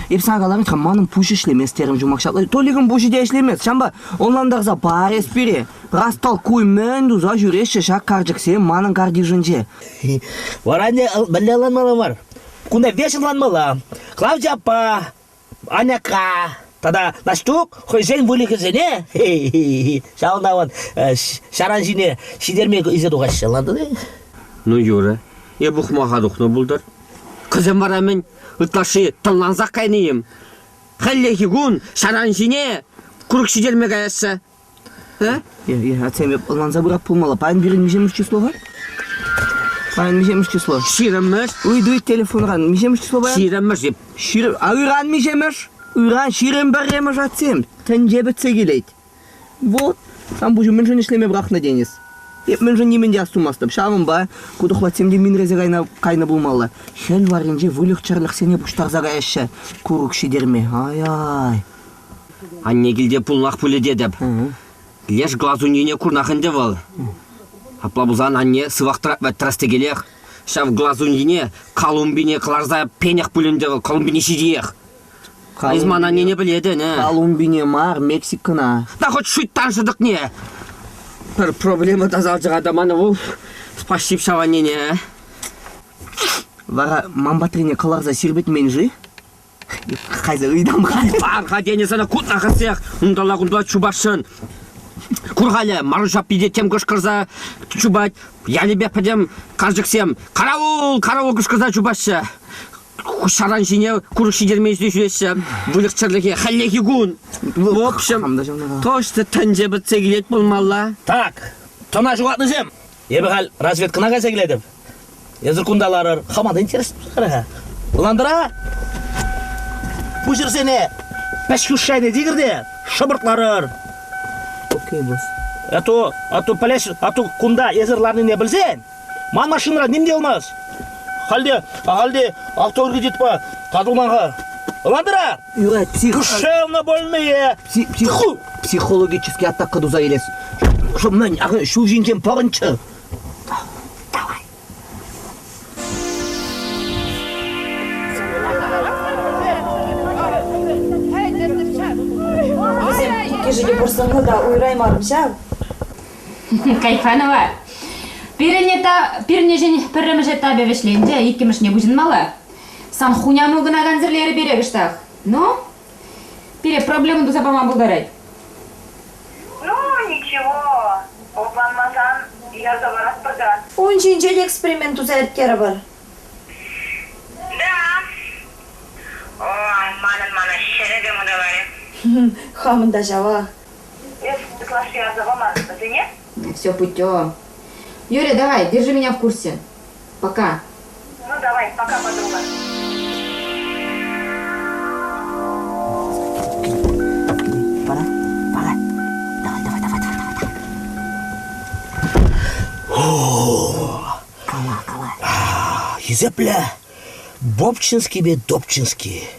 Эп сана каларӑм-ха, манӑн пуҫ ӗҫлемест терӗм чумак ҫапла. Толикӑн пуҫӗ те ӗҫлемест. Ҫавӑнпа ӑнлантарса пар эс пире. Растолкуй мӗн туса ҫӳреҫҫӗ ҫак карчӑксем манӑн картишӗнче. Вара мӗнле ӑнланмалла мар? Кунта веҫ ӑнланмалла. Клавдия аппа, Аняка тата Наҫтук хӑйсен выльӑхӗсене ҫавӑнтан ҫаран ҫине ҫитерме илсе тухаҫҫӗ. Ӑнлантӑн-и? Ну, юрӗ. Эп ухмаха тухнӑ пултӑр. Кӗсем вара мӗн, ытлашши тӑнлансах кайнӑ-им? Хӗллехи кун ҫаран ҫине курӑк ҫитерме каяҫҫӗ. Э? Атьсем, эп ӑнланса пырап пулмалла. Паян пирӗн миҫемӗш число-ха? Паян миҫемӗш число? Ҫирӗммӗш. Ыйту телефонран. Миҫемӗш число паян? Ҫирӗммӗш. Ҫирӗм... А ыран миҫемӗш? Ыран 21-мӗш атьсем. Тӗнче пӗтсе килет. Вот, сан пуҫу мӗншӗн ӗҫлеме пӑрахнӑ тенӗс. Эп мӗншӗн нимӗн те астумастӑп. Ҫавӑнпа ку тӑхлачсем те минресе кайнӑ, кайнӑ пулмалла. Хӗл варринче выльӑх-чӗрлӗхсене пуҫтарса каяҫҫӗ курӑк ҫитерме. Ай-ай. Анне килте пулнах пулӗ тетӗп. Леш глазуньине курнах ӗнтӗ вӑл. Апла пулсан анне сывах тӑрас текелех. Ҫав глазуньине Колумбине кӑларса пенех пуль ӗнтӗ вӑл, Колумбине ҫитиех. Эс ман аннене пӗлетӗн, э? Колумбине мар, Мексикӑна. Да хоть шуйттан шӑтӑкне! Пӗр проблема тасалчӗ-ха та ман, уф, спасибо ҫав аннене. Вара ман патрине кӑларса сирпӗтмен-ши? Кайса ыйтам-ха. Пар-ха тенӗ сана кутна хӗрсех, унталла-кунталла чупасшӑн. Кур-халӗ, Маруҫ аппи те тем кӑшкӑрса чупать. Ялӗпе пӗтӗм карчӑксем «Караул! Караул!» кӑшкӑрса чупаҫҫӗ. Ҫаран ҫине курӑк ҫитерме ӳсеҫҫӗ. Выльӑх-чӗрлӗхе хӗллехи кун. В общем, точно тӗнче пӗтсе килет пулмалла. Так, тӑна ҫухатнисем. Эпӗ халь разведкӑна кайса килетӗп. Эсир кунта ларӑр. Хама та интереслӗ-ха. Ӑнлантӑра? Пуҫӑрсене пӗҫ хушшайне тикӗр те шӑпӑрт ларӑр. Окей, босс. А то, а то пӗлес, а то кунта эсир ларнине пӗлсен, Ман машинӑра ним те юлмасть. Халь те, автокредитпа татӑлман-ха. Ӑнлантӑра? Юрать, псих... Душевно больные! Психологический атака туса илес. Шо, мӗн, ҫул ҫинчен пӑрӑнччӗ. Давай. Вӗсем иккӗшӗ те пӑрсӑннӑ та уйӑраймарӑм ҫав. Кайфанова. Пирӗн этап, пирӗн ӗҫӗн пӗрремӗш этапӗ вӗҫленчӗ, иккӗмӗшне пуҫӑнмалла. Сан хуняму кӑна кансӗрлерӗ пире кӑштах. Ну, пире проблема туса пама пултарать. Ну, ничего, лӑпланмасан ярса паратпӑр та. Ун ҫинчен эксперимент туса ирттерӗпӗр. Да. Ой, манӑн мана ҫӗрӗпе мӑталарӗ. Хамӑн та ҫавах. Эс ытлашши ярса паман вӗсене? Все путем. Юрий, давай, держи меня в курсе. Пока. Ну, давай, пока, подруга. Пора, пора. Давай, давай, давай, давай, давай. Кала, кала. Хисеплӗ Бобчинскийпе Добчинский.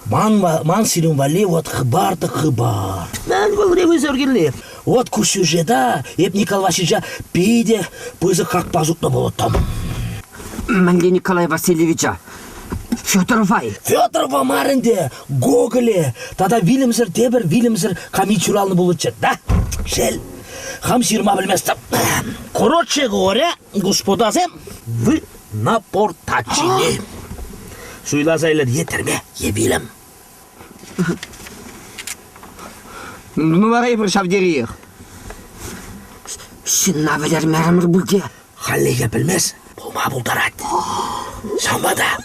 Ман, ман сирӗн валли вот хыпар та хыпар. Мӗн вӑл ревизор кирли? Вот ку сюжета эп Николай Васильевича питӗ пысӑк хакпа сутнӑ пулӑттӑм. Мӗнле Николай Васильевича? Федорова-и? Федорова мар ӗнтӗ, Гоголе тата вилӗмсӗр тепӗр вилӗмсӗр камит ҫуралнӑ пулӑччӗ, да? Шел. Хам ҫырма пӗлместӗп. Короче говоря, господасем, вы напортачили. Суйласа илер е тӗрме, е вилӗм. Ну вара эпир ҫав териех. Ҫынна вӗлермерӗмӗр пуль те. Хальлӗхе пӗлмес, пулма пултарать. Ҫавӑнпа та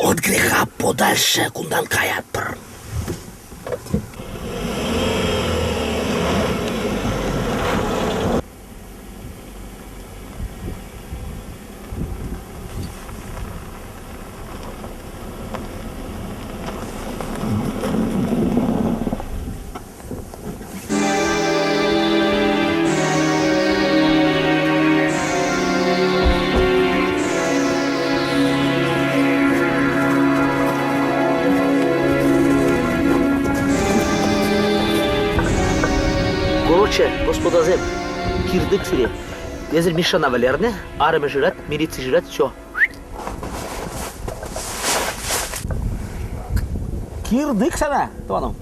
от греха подальше кунтан каятпӑр. Короче, господасем, кирдык сире. Эсир Мишшана вӗлернӗ, арӑмӗ шырать, милици шырать, все. Кирдык сана, тӑванӑм.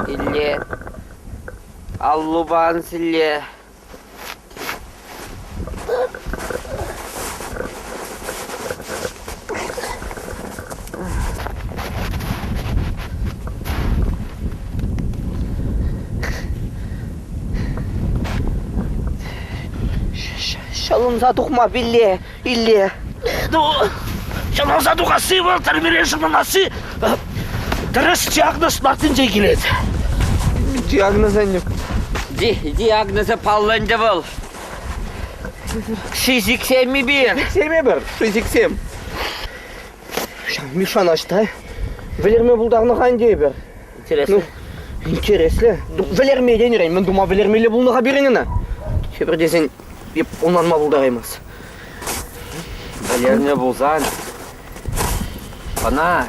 Илле, аллупа ан силле. Ҫӑлӑнса тухма пилле, Илле. Ну, ҫӑлӑнса тухасси вӑл тӗрмерен шӑнӑнасси тӗрӗс диагноз лартнинчен килет. Диагноз ӗнтӗ. Диагнозӗ паллӑ ӗнтӗ вӑл. Шизиксем эпир. Шизиксем эпир, шизиксем. Мишана ӑҫта? Вӗлерме пултарнӑ-ха ӗнтӗ эпир. Интереслӗ. Ну, интереслӗ. Вӗлерме тенӗрен мӗн тума вӗлермелле пулнӑ-ха пирӗн ӑна? Тепӗр тесен, эп ӑнланма пултараймас. Вӗлернӗ пулсан, ӑна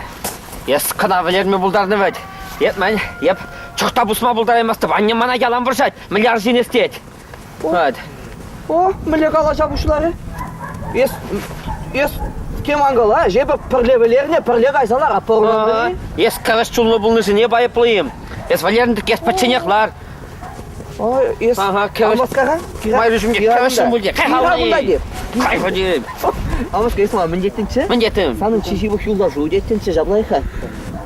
эс кӑна вӗлерме пултарнӑ вӗт. Эп мӗн, эп чӑх та пусма пултараймастӑп. Анне мана ялан вӑрҫать, мӗнле арҫын эс тет. Вот. О, мӗнле калаҫа пуҫларӗ? Эс, эс тем ан кала, эпӗ пӗрле вӗлернӗ, пӗрле кайса ларатпӑр. Эс кӗвӗҫ чунлӑ пулнишӗн айӑплӑ-им? Эс вӗлернӗ тӗк эс пӗчченех лар. Ой, эс Ага, кӗвӗҫ. Алмаскара? Майры ҫумне кӗвӗҫшӗн пуль те. Кай Кира кунта те. Кай ходи. Алмаска, эс мана мӗн теттӗнччӗ? Мӗн теттӗм? Санӑн чи ҫывӑх юлташу теттӗнччӗ, ҫапла-и-ха?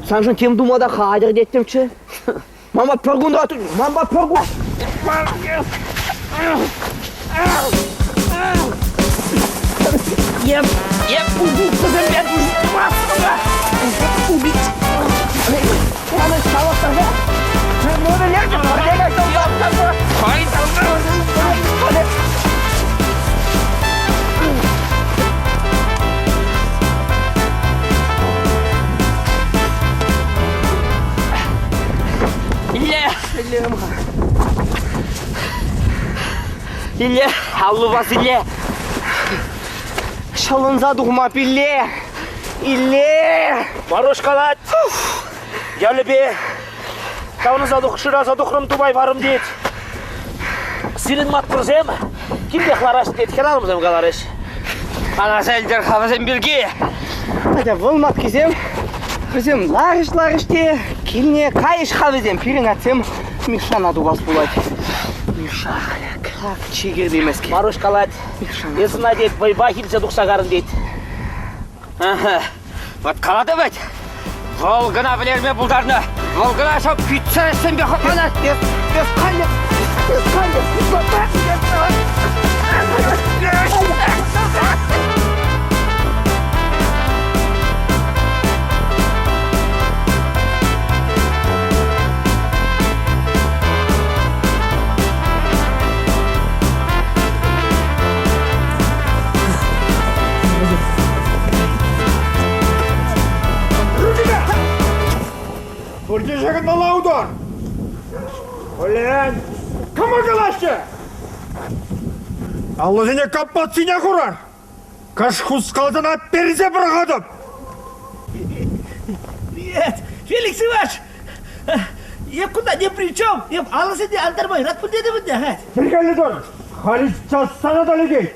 Саншӑн тем тума та хатӗр теттӗмччӗ. Мама пӗр кунра манпа пӗр кун. Еп, еп, убийцӑсемпе тумастӑп. Убить. Мана ҫавӑрттарса. Илле! Илле! Аллу вас Илле! Ҫӑлӑнса тухма пилле! Илле! Маруҫ калать, ялӗпе таврӑнса тух, шыраса тухрӑм тупаймарӑм тет. Сирӗн маттурсем килтех лараҫ тет, хӗрарӑмсем каларӗҫ. Ана ӗлтӗр-ха вӗсем пирки. Хотя вӑл маткисем, вӗсем ларӗҫ-ларӗҫ те килне кайӗҫ-ха вӗсем. Пирӗн атьсем Мишшана тухас пулать. Миша, как чикӗ темеске. Маруҫ калать, эс ӑна тет, вӑйпа илсе тухса карӑн тет. Ага. Вот калады вӗт. Вӑл кӑна вӗлерме пултарнӑ. Вӑл кӑна ҫав пӳтсӗрӗссемпе хӑтланать. Эс, эс каллех, эс каллех, Пурте ҫакӑнмалла утар! Блин, кама калаҫҫӗ? Аллӑсене каппатсине хурар! Кӑш хускалсана персе пӑрахатӑп! Привет, Феликс Иванович! Эп кунта ни при чем! Эп алӑсене антарма юрать пуль тетӗп ӗнтӗ. Йӗркеллӗ тӑр! Халь сейчас сана та лекет!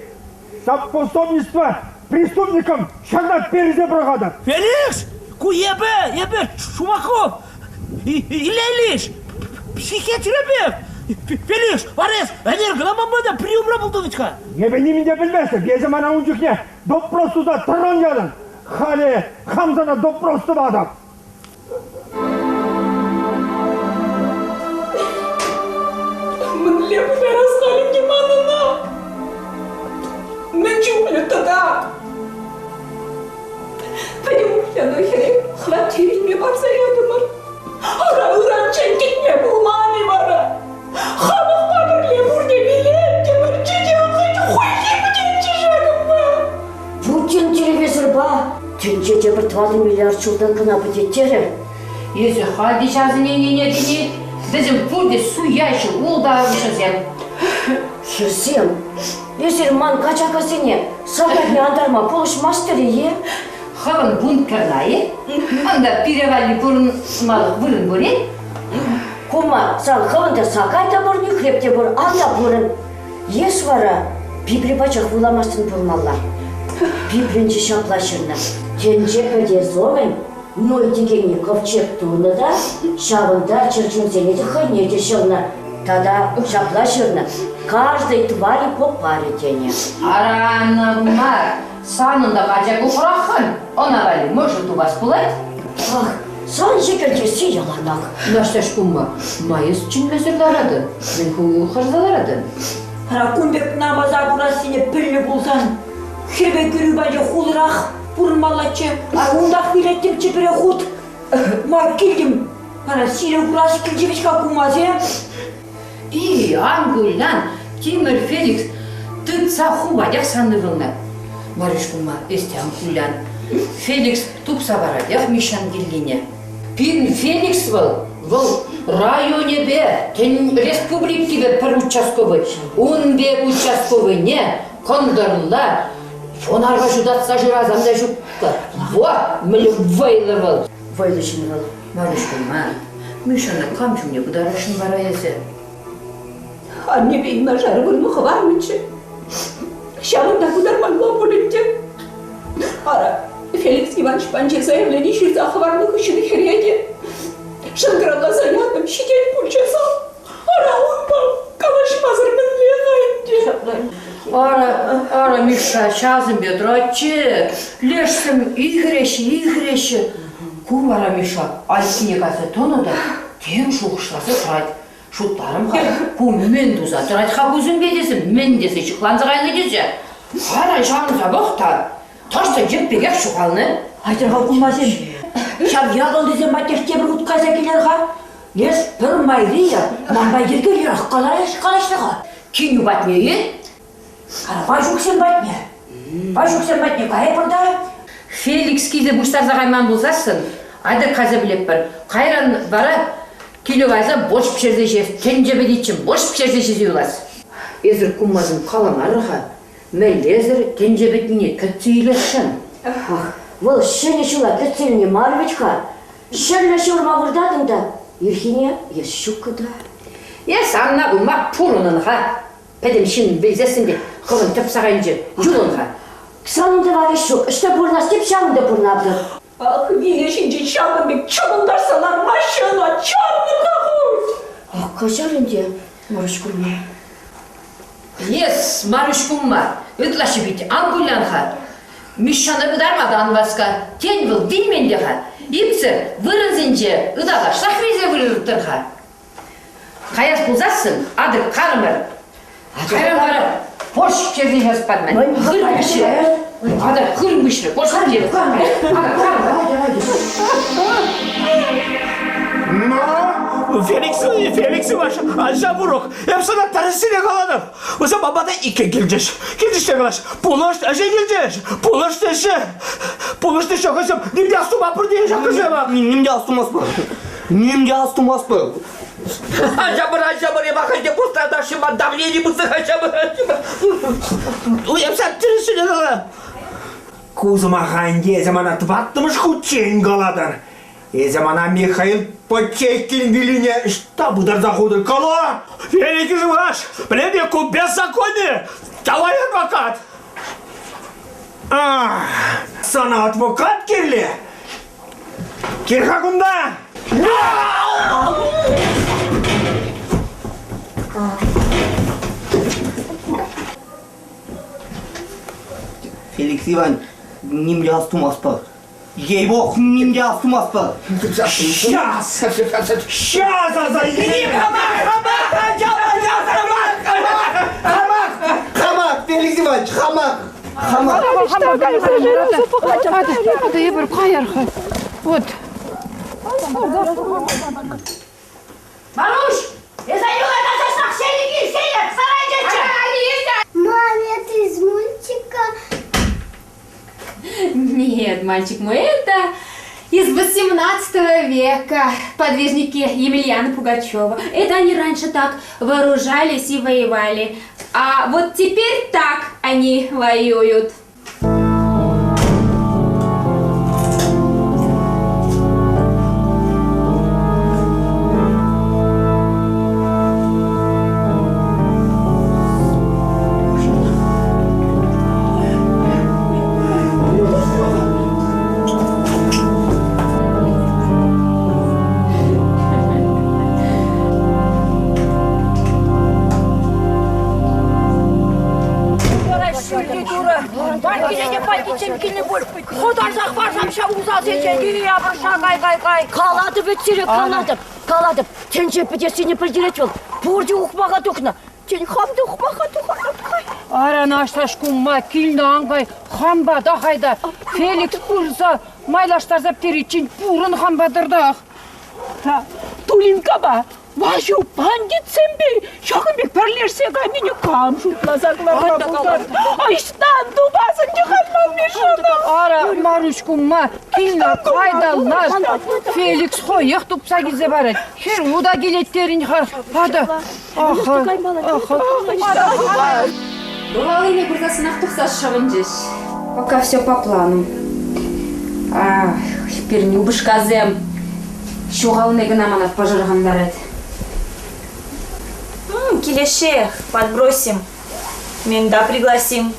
За пособничество преступникам ҫакна персе пӑрахатӑп! Феликс! Ку эпӗ! Эпӗ Шумаков! Илья Ильич! Психиатрепе! Феликс, вара эс ӗнер кӑна манпа та приемра пултӑн вӗт-ха! Эпӗ нимӗн те пӗлместӗп. Эсӗ мана ун чухне допрос туса тӑран ятӑн. Халӗ хам сана допрос тӑватӑп. Мӗнле пытарас халь ӗнтӗ ман ӑна? Мӗн чухлӗ тата? Пӗтӗм укҫана хӗре хваттер илме парса ятӑмӑр. Ара, ыранччен кӗтме пулман-и вара? Халӑхпа пӗрле пурте вилеттӗмӗр, чӗте хӑть хуйхи пӗтетчӗ ҫакӑнпа. Путин телевизорпа тӗнче тепӗр 4 миллиард ҫултан кӑна пӗтет терӗ. Эсӗ халь те ҫавсене ӗненетӗн-и? Вӗсем пурте суяҫҫӗ, ултавҫӑсем. Хӗрсем, эсир ман качакасене сакайне антарма пулӑшмастӑр-и, е? Хӑвӑн бункерна-и? Унта пире валли пурӑнмалӑх вырӑн пур-и? Кума, сан хӑвӑн та сакай та пур, нӳхреп те пур, ан та пурӑн. Эс вара Библи пачах вуламастӑн пулмалла. Библинче ҫапла ҫырнӑ. Тӗнче пӗтес умӗн Ной текенни ковчег тунӑ та ҫавӑнта чӗрчунсене те хӑйне те ҫӑлнӑ. Тата ҫапла ҫырнӑ: каждой твари по паре тенӗ. Аран мар, санӑн та кача кухраххӑн, ӑна валли мӑшӑр тупас пулать. Ах, сан йӗкӗлтесси яланах. Наҫтаҫ кумма, ма эс чӗнмесӗр ларатӑн? Мӗн ху хӑрса ларатӑн? Ара, кун пек намӑса курассине пӗлнӗ пулсан, хӗрпе кӗрӳ патӗ хулӑрах пурӑнмаллаччӗ. А унтах вилеттӗмччӗ пӗре хут. Ма килтӗм. Ара, сире курас килчӗ вӗт-ха кумасем. И, ан куллян, Тимӗр Феликс тытса хупатех сан ывӑлна. Маруҫ кумма, эс те ан кулян. Феликс тупса паратех Мишшан киллине. Пирӗн Феликс вӑл, вӑл районӗпе, республикипе пӗр участковӑй. Ун пек участковӑйне кӑнтӑрла фонарьпа ҫутатса шырасан та ҫуккӑ. Во, мӗнле вӑйлӑ вӑл. Вӑйлӑ ҫын вӑл. Маруҫ кумма, Мишшана кам ҫумне пытарасшӑн вара эсӗ? Аннепе юнашар вырӑн хӑварнӑччӗ. Ҫавӑнта пытармалла пуль ӗнтӗ. Ара, Феликс Иванович панче заявлени ҫырса хӑварнӑ хыҫҫӑн хӗре те шӑнкӑравласа ятӑм, ҫитет пулчӗ сан. Ара, унпа калаҫмасӑр мӗнле-ха ӗнтӗ? Ара, ара, Мишша, ҫавсемпе тӑратчӗ. Лешсем ихреҫҫӗ, ихреҫҫӗ. Ку вара Мишша айккине кайса тӑнӑ та тем шухӑшласа тӑрать. Шутларӑм-ха, ку мӗн туса тӑрать-ха кусемпе тесе, мӗн тесе ҫыхланса кайнӑ тесе. Ара, ҫавӑнса пӑх та, таҫта йӗп пекех ҫухалнӑ. Айтӑр-ха кумасем, ҫав якӑлтисем патнех тепӗр хут кайса килер-ха. Леш пӗр майрия манпа йӗркеллӗрех калаҫрӗ-ха. Кинӳ патне-и? Ваҫуксем патне. Ваҫуксем патне кайӑпӑр та. Феликс киле пуҫтарса кайман пулсассӑн, атя кайса пӗлетпӗр. Кайран вара киле кайса борщ пӗҫерсе ҫиес, тӗнче пӗтиччен борщ пӗҫерсе ҫисе юлас. Эсир куммасем каламарӑр-ха, мӗнлесӗр тӗнче пӗтнине кӗтсе илесшӗн? Ах, вӑл ҫӗнӗ ҫула кӗтсе илни мар вӗт-ха. Ҫӗрле ҫурма выртатӑн та ирхине эс ҫуккӑ та. Эс анна кумма пурӑнӑн-ха. Пӗтӗм ҫын вилсессӗн те хӑвӑн тӗп сарайӗнче юлӑн-ха. Санӑн тӑварӗ ҫук. Ӑҫта пурӑнас теп ҫавӑнта пурӑнатӑп. Ах, виле ҫинчен ҫакӑн пек чӑмӑлташса лармаҫҫӗ ӑна, чарнӑ-ха хуть! Ах, каҫар ӗнтӗ, Маруҫ кумма. Эс, Маруҫ кумма, ытлашши пит ан кулян-ха. Мишшана пытарма та ан васка. Тен, вӑл вилмен те-ха. Иксӗр вырӑнсенче ыталашсах вилсе выртӑр-ха. Каяс пулсассӑн, атӑр карӑмӑр. Кайран вара борщ пӗҫерсе ҫас панман. Хырӑм пиҫрӗ. Атӑр хырӑм пиҫрӗ. Борщ пӗҫерсе. Атӑр карӑмӑр. Но, Феликс, Феликс Иванович, ача пурӑх. Эп сана тӗрӗссине калатӑп. Вӗсем апата иккӗн килчӗҫ. Килчӗҫ те калаҫ. Пулӑш, ӗҫе килчӗҫ. Пулӑш теҫҫӗ. Пулӑш теҫҫӗ хӑйсем. Ним те астумапӑр теҫҫӗ хӑйсем. Ним те астумастпӑр. Ним те астумастпӑр. Ача-пӑр, ача-пӑр, эп ахаль те пустратаҫҫӗ, ман давлени пысӑк, ача-пӑр, ача-пӑр. Уявса тӗрӗслене тата. Ку сӑмаха ӗнтӗ эсӗ мана тӑваттӑмӗш хутчен калатӑн. Эсӗ мана Михаил Почекин виллине ӑҫта пытарса хутӑн, кала! Великий ваш, племя ку беззаконие! Давай адвокат! А, сана адвокат кирлӗ? Кил-ха кунта! Феликс Иван, нимле астумастпӑр. Ей-бог, ним те астумастпӑр. Сейчас! Сейчас аса илетӗп! Хамах! Хамах! Феликс Иванович, хамах! Хамах! Ата эпир каяр-ха. Вот. Маруҫ, эсӗ юлатаса ҫак ҫенӗк сарайчеччӗ. Мам, это из мультика. Нет, мальчик мой, это из 18 века. Подвижники Емельяна Пугачева. Это они раньше так вооружались и воевали. А вот теперь так они воюют. Хӑтарсах парсам ҫав усалсенчен, апӑрша, кай, кай, кай. Калатӑп вӗт сире, калатӑп, калатӑп. Тӗнче пӗтессине пӗлтерет вӑл. Пурте ухмаха тухнӑ. Тен, хам та ухмаха тухатӑп. Аран ашлаш кумма килнӗ ан кай, хам пата хайта. Феликс пырса майлаштарса пӗтериччен пурӑн хам патӑртах. Тулинкапа Ваҫу бандитсемпе ҫакӑн пек пӗрлешсе кайнине кам шутласа кӑларма пултарнӑ? Ӑҫтан тупас ӗнтӗ халь ман Мишӑна? Ара, Маруҫ кумма килнӗ кайталлаш. Феликс хӑех тупса килсе парать. Хӗр ута килет терӗн-ха. Ата, аха, аха. Бывалыйне курсассӑнах тухса шӑвӑнчӗҫ. Пока все по плану. Ах, пирӗн упӑшкасем ҫухални кӑна мана пӑшӑрхантарать. Килешех, подбросим. Мента пригласим.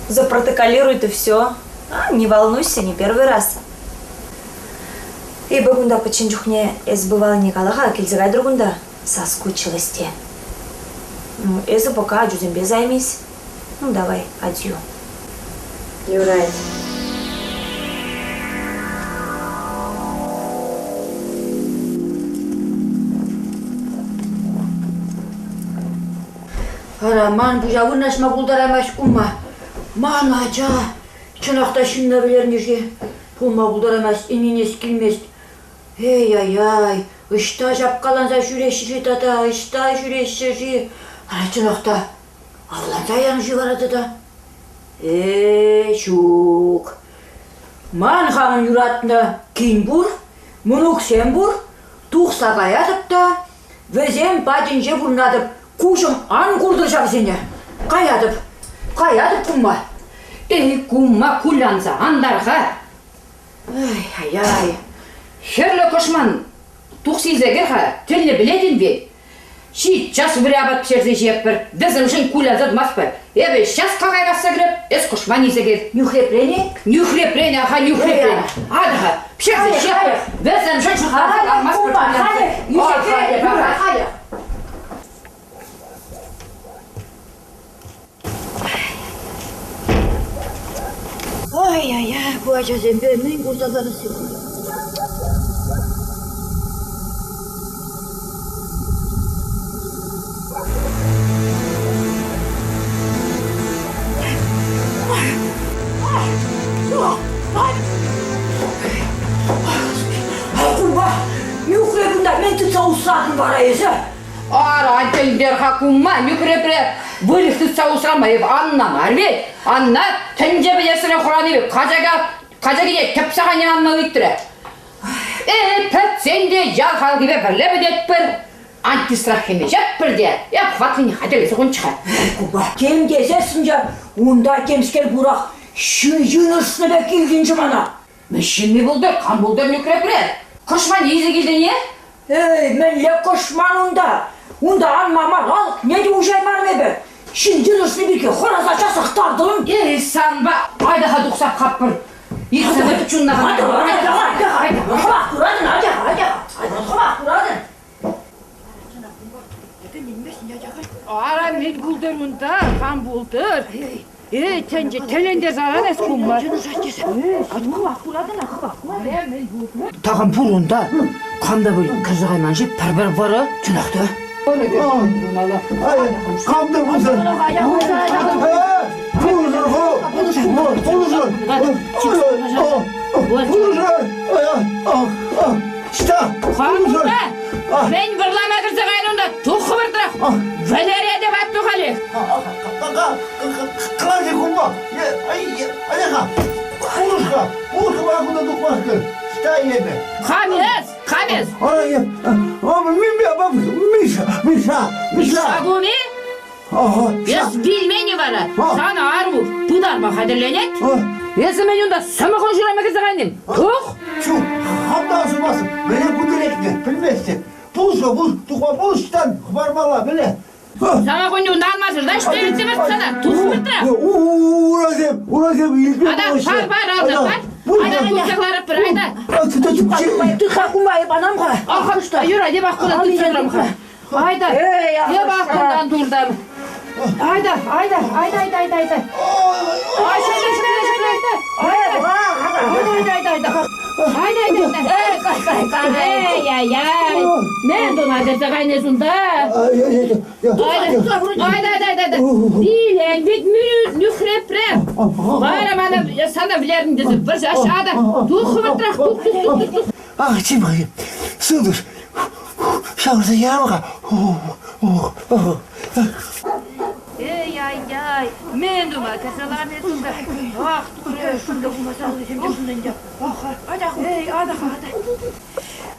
Запротоколирует и все. А, не волнуйся, не первый раз. Эпӗ кунта пӗччен чухне эс бывалине кала-ха, килсе кайтӑр кунта. Соскучилась те. Ну, эсӗ пока ачусемпе займись. Ну, давай, адью. Юрать. Ара, ман пуҫа вырнаҫма пултараймасть кумма. Ман ача чӑнах та ҫынна вӗлернӗ-ши? Пулма пултараймасть, ӗненес килмест. Эй-ай-ай, ӑҫта ҫапкаланса ҫӳреҫҫӗ-ши тата, ӑҫта ҫӳреҫҫӗ-ши? Ара, чӑнах та, авланса янӑ-ши вара тата? Э, ҫук. Ман хамӑн юратнӑ кин пур, мӑнуксем пур. Тухса каятӑп та вӗсем патӗнче пурӑнатӑп. Куҫӑм ан куртӑр ҫавсене. Каятӑп, каятӑп кумма. Эй, кумма кулянса ан лар-ха. Ай-ай-ай. Хӗрлӗ кӑшман тухса илсе кӗр-ха, тӗлне пӗлетӗн вӗт. Ҫиччас вӗри апат пӗҫерсе ҫиетпӗр, вӗсемшӗн кулянса тӑмастпӑр. Эпӗ час какай касса кӗреп, эс кӑшман илсе кӗр. Нӳхрепрен-и? Нӳхрепрен, аха, нӳхрепрен. Атӑ-ха, пӗҫерсе ҫиетпӗр, вӗсемшӗн шутласа лармастпӑр. Халӗ, халӗ. Ай-яй-яй, ку ачасемпе мӗн курса тӑрас-ши? Кумма, нӳхреп кунта мӗн тытса усратӑн вара эсӗ? Ара, тӗлтер-ха кумма, нӳхрепре выльӑх тытса усрама эп Анна мар вӗт. Анна тӗнче пӗтесрен хӑранӑ пек качака качакине тӗпсакайне анма ыйтрӗ. Э, пӗтсен те ял халӑхӗпе пӗрле пӗтетпӗр. Антистраххине ҫаппӑр те, эп хватлине хатӗрлесе хунччӗ-ха. Купа, тем тесессӗн те унта темскер пурах ҫын йынӑшнӑ пек илтӗнчӗ мана. Мӗн ҫынни пултӑр, кам пултӑр нӳхрепре? Кӑшман илсе килтӗн-и? Эй, мӗнле кӑшман унта? Унта анма мар, алӑкне те уҫаймарӑм эпӗ. Ҫын йынӑшнӑ пирки хӑраса часах тартӑм. Эй, санпа айта-ха тухса каппӑр. Иртсе чунна. Атя, атя, атя, атя, хӑвах куратӑн, атя, атя, хӑвах куратӑн. Ара, мӗн пултӑр унта, кам пултӑр? Эй, тӗнче, тӗлӗнтерсе аран эс кумма. Такам пур унта. Кам та пулин кӗрсе кайман-ши пӗр-пӗр вӑрӑ? Чӑнах та. Кам та пулсан. Пулӑшӑр, пулӑшӑр, пулӑшӑр. Ӑҫта? Кам унта? Мӗн вӑрлама кӗрсе кайнӑ унта? Тух хӑвӑртрах! Вӗлеретӗп атту халех! Клавдия кумма! Аяха! Пулӑш-ха! Пулӑш-ха мана кунта тухмашкӑн! Ӑҫта эпӗ? Кам эс? Кам эс? Миша! Миша! Миша! Шакуми? Эс вилмен-и вара? Сана ару пытарма хатӗрленет. Эсӗ мӗн унта сӑмахӑн ҫурама кӗрсе кайнин? Тух! Ҫук, хам та асӑнмастӑп. Мӗне кун пӗлместӗп. Пулӑшма, пулӑш, тухма пулӑштан хӑпармалла, мӗне? Сана кунне унта анмасӑр да ӗҫлевӗтсе сана. Тух выртра. Урасем, урасем илтме Ада, пар, пар, ада, пар. Ада, тытса ларӑппӑр, айда. Тыха кумай панам-ха. Аха, юра, деп ақ куда тытса тұрам-ха. Айда, деп ақ кудан турдам. Айда, айда, айда, айда, айда, айда. Ай, шөйле, шөйле, шөйле, айда. Айда, айда, айда, айда. Айда, айда, айда. Эй, кай, кай, кай. Эй, ай, ай. Мен тума кӗрсе кайнӑ сунта. Айда, айда, айда, айда. Илен бит нӳхрепре. Вара мана сана вӗлернӗ тесе вӑрҫаҫҫӗ. Ада, тух хӑвӑртрах, тух, тух, тух, тух. Ах, чим-ха, сывлӑш ҫавӑрса ярам-ха. Эй-ай-яй, мӗн тума кӗрсе ларнӑ эс унта? Ах, турӑ, шунта пулмасан ӗнтӗ. Эй, ата-ха, ата.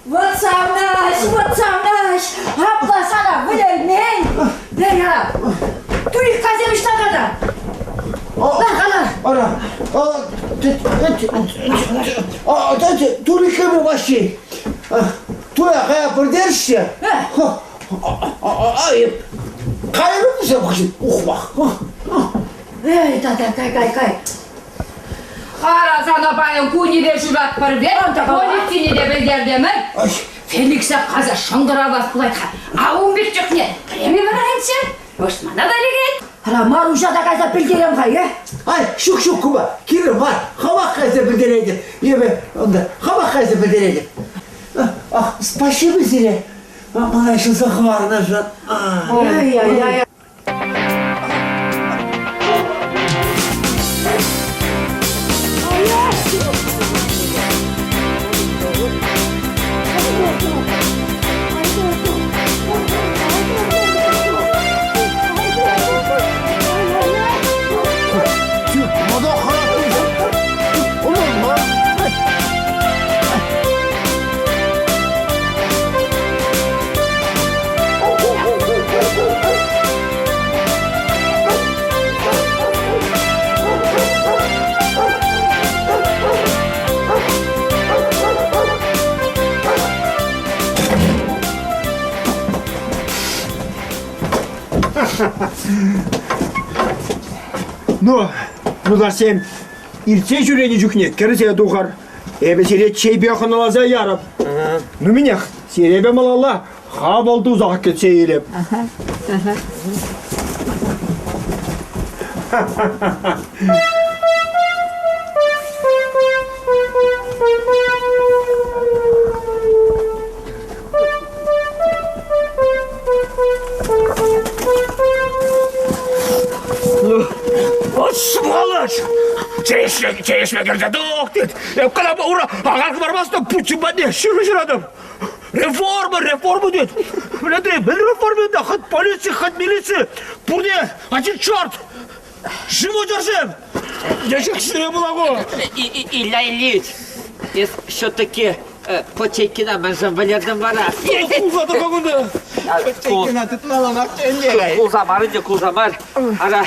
Вот савнӑҫ, вот савнӑҫ, апла сана вӗлермен. Эй, туриккасем ӑҫта тата? Лар-ха, Ара, туриккеме Ваҫҫи. Туя кая пӗлтерӗҫ Кайрӑм вӗсем хыҫҫӑн ухмах. Эй, тата, кай, кай, кай. Ара сана паян кунӗпе шыратпӑр вӗт, полицине те пӗлтертӗмӗр. Феликса каса шӑнкӑравлас пулать-ха. А ун пек чухне преми паратчӗ. Может, мана та лекет? Ара, Маруҫа та кайса пӗлтерем-ха, е? Ай, ҫук, ҫук, кума, кирлӗ мар. Хӑвах кайса пӗлтеретӗп. Эпӗ унта хӑвах кайса пӗлтеретӗп. Ах, спасибо сире. Мана ҫӑлса хӑварнӑшӑн. Ай-яй-яй. Ну, юлташсем, иртсе ҫӳренӗ чухне кӗрсе тухӑр. Эпӗ сире чейпе хӑналаса ярӑп. Ну, минех, сире малалла хапӑл тусах кӗтсе илӗп. Вот сволочь! Чей ӗҫме кӗрсе тух, тет. Эп калапа ура, ахаль хӑвармастӑп, Путин патне ҫыру ҫыратӑп. Реформа, реформа тет. Блядь, мӗн реформа да, хоть полици, хоть милици. Пурне, один черт! Живодерсем! Я ҫак ҫӗре пулагу! Илья Ильич, эс все-таки Почейкина мӗншӗн вӗлертӗм вара? Кулса тӑр кунта. Почейкина тытмалла марччӗ ӗнтӗ. Кулса мар ӗнтӗ, кулса мар. Ара,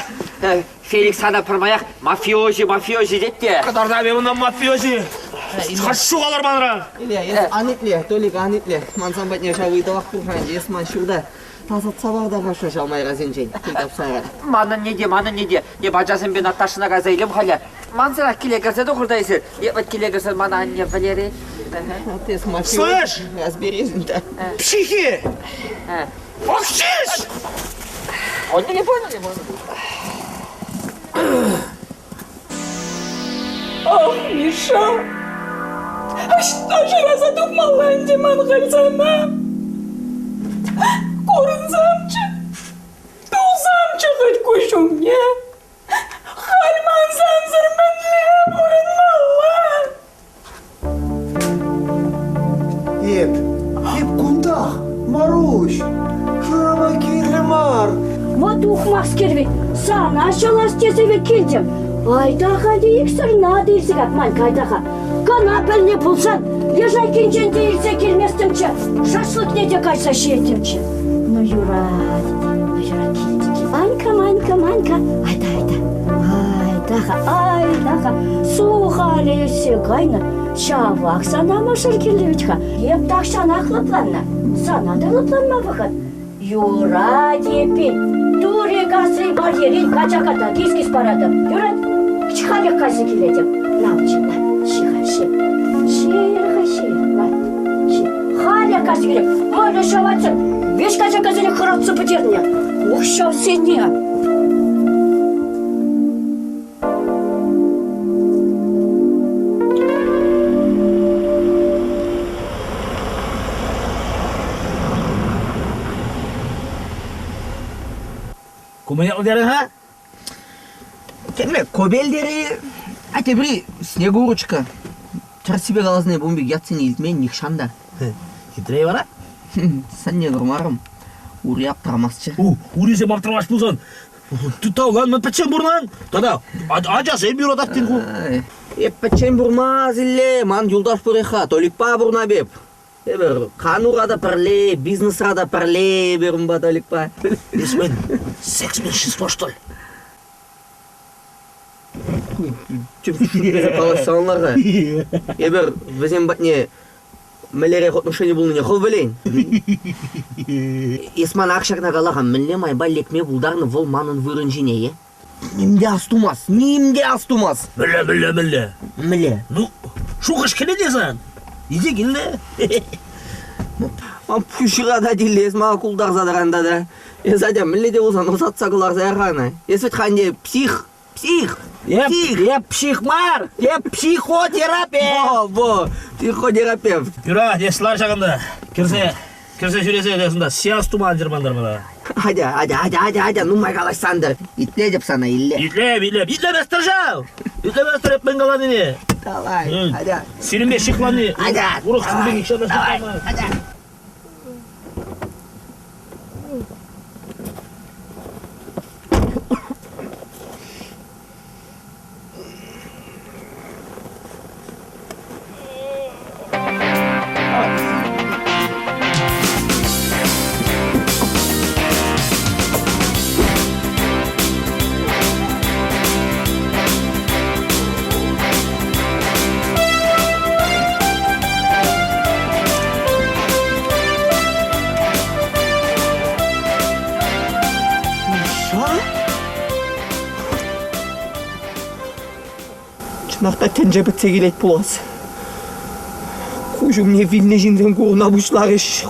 Феликс сана пӗрмаях мафиози, мафиози тет те. Кӑтартам ӑна мафиози. Хӑш калар манран. Илья, эс ан итле, Толик, ан итле. Ман сан патне ҫав ыйтӑвах пур-ха ӗнтӗ. Эс ман ҫурта тасатса пар та хаша ҫав майрасенчен. Тапса Манӑнне те, манӑнне те. Эп ачасемпе Наташӑна кайса илем халӗ. Мансӑрах киле кӗрсе тухӑр та эсир. Эп вӑт киле кӗрсен мана анне вӗлерет. Ты с Слышь! Разберись да. Психи! Молчишь! Поняли, поняли, поняли. Ах, Миша, ӑҫта шыраса тухмалла ӗнтӗ ман халь сана? Курӑнсамччӗ, тулсамччӗ хӑть куҫ умне. Халь ман сансӑр мӗнле пурӑнмалла? Эп, эп кунтах, Маруҫ. Шырама кирлӗ мар. Вӑт ухмахскер вӗт, сана ҫӑлас тесе вӗт килтӗм. Айта-ха те иксӗр надо илсе катман кайта-ха. Кӑна пӗлнӗ пулсан, лежайкинчен те илсе килместӗмччӗ, шашлыкне те кайса ҫиеттӗмччӗ. Ну, юрать, ну, юрать, килтӗ. Анька, Манька, Манька, айта, айта, айта-ха, айта-ха, сухалӗ ӳссе кайнӑ, ҫавах сана мӑшӑр кирлӗ вӗт-ха. Эп тахҫанах лӑпланнӑ, сана та лӑпланма вӑхӑт. Юрать эппин, тури касри барьерин качака та кис-кис паратӑп. Юрать, халех кайса килетӗп. На, на, ҫи-ха, ҫи. Ҫи-ха, ҫи, на, ҫи. Халех кайса килеп. Мӑнӑ ҫаватсӑр, веҫ качакасене хӑратса пӗтернӗ. Ух, ҫавсене! Кумӑн терӗ-ха? Темле кобель терӗ, а тепри Снегурочка. Тӗрӗссипе каласан эп ун пек ятсене илтмен нихҫан та. Хитре вара? Санне курмарӑм. Ури аптӑрамастчӗ. Урисем аптӑрамасть пулсан Тытавлан, мӗн пӗччен пурнан? Тата ачасем юратать тен ку. Эп пӗччен пурмас, Илле, ман юлташ пур-ха, Толикпа пурнап эп. Эпир канура та пӗрле, бизнесра та пӗрле эпир унпа Толикпа. Эс мӗн, секс меньшинство, что ли? Калаҫса ӑнлар-ха. Эпир вӗсем патне мӗнлерех отношени пулнине хӑв пӗлен. Эс мана ак ҫакна кала-ха, мӗнле майпа лекме пултарнӑ вӑл манӑн вырӑн ҫине, е? Ним те астумас, ним те астумас. Мӗнле, мӗнле, мӗнле? Мӗнле? Ну, шухӑш кӗлӗ сан. Илсе килнӗ. Ман пуҫра та тиллес, мана култарса тӑран тата. Эс, атя, мӗнле те пулсан ӑсатса кӑларса яр-ха Эс вӗт-ха ӗнтӗ псих, Псих! Эп, эп псих мар, эп психотерапевт! Во, во, психотерапевт. Юра, эс лар ҫакӑнта. Кӗрсе, кӗрсе ҫӳресе эсӗнта сеанс тума ан чӑрмантар мана. Атя, атя, атя, атя, атя, нумай калаҫсан та итлетӗп сана, Илле. Итлеп, итлеп, итлеместӗр ҫав! Итлеместӗр эп мӗн каланине. Давай, атя. Сирӗнпе ҫыхланни Атя, урӑх ҫынсен нихҫан та давай, ҫыхланман. атя. Чӑнах та тӗнче пӗтсе килет пулас. Куҫ умне вилнӗ ҫынсем курӑна пуҫларӗҫ.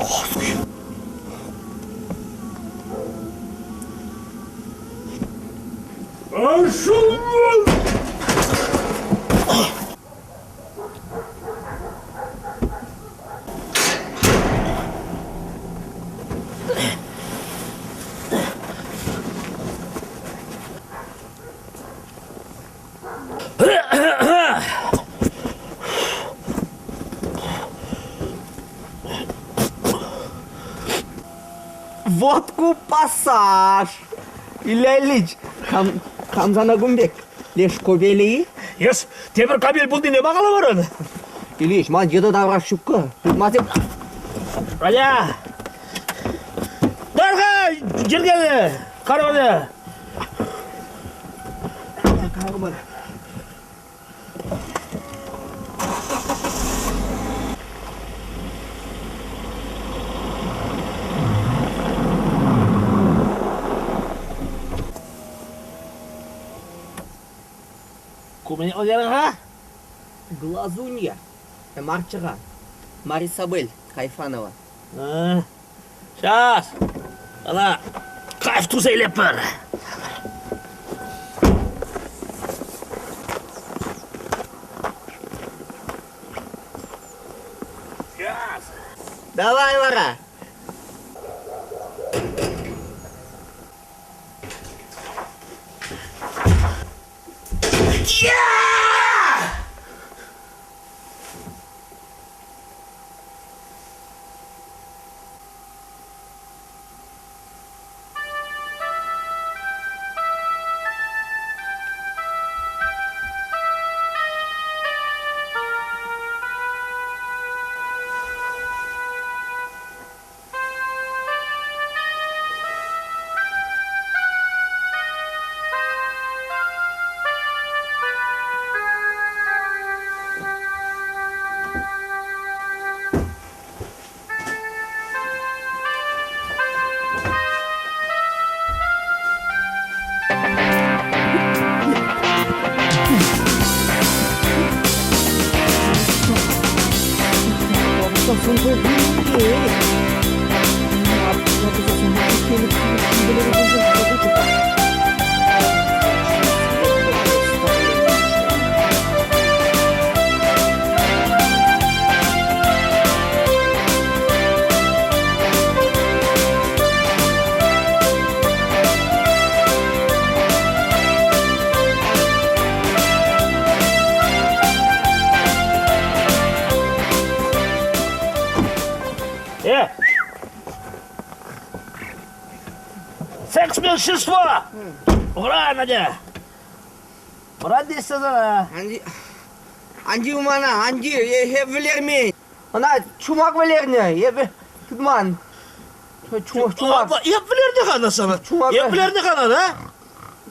Водку пассаж! Илья Ильич, кам, кам сана кун пек? Леш кобелӗ-и? Эс тепӗр кабель пулнине ма каламарӑн? Ильич, ман йытӑ тавраш ҫуккӑ. Тытмасем. Аля! Тӑр-ха, йӗркеллӗ! Карвале! Карман. Ку мӗн ӑлярӑ-ха? Глазунья. Марчӑха. Марисабель Кайфанова. Сейчас. Ӑна кайф туса илетпӗр. Давай вара. Э! Секс-меньшинство! Ура, Надя! Ура, здесь сана! Анди, Анди мана, Анди, эп вӗлермен. Ӑна чумак вӗлернӗ, эпӗ тытман. Чумак. Эп вӗлернӗ-ха ӑна сана. Эп вӗлернӗ-ха ӑна, да?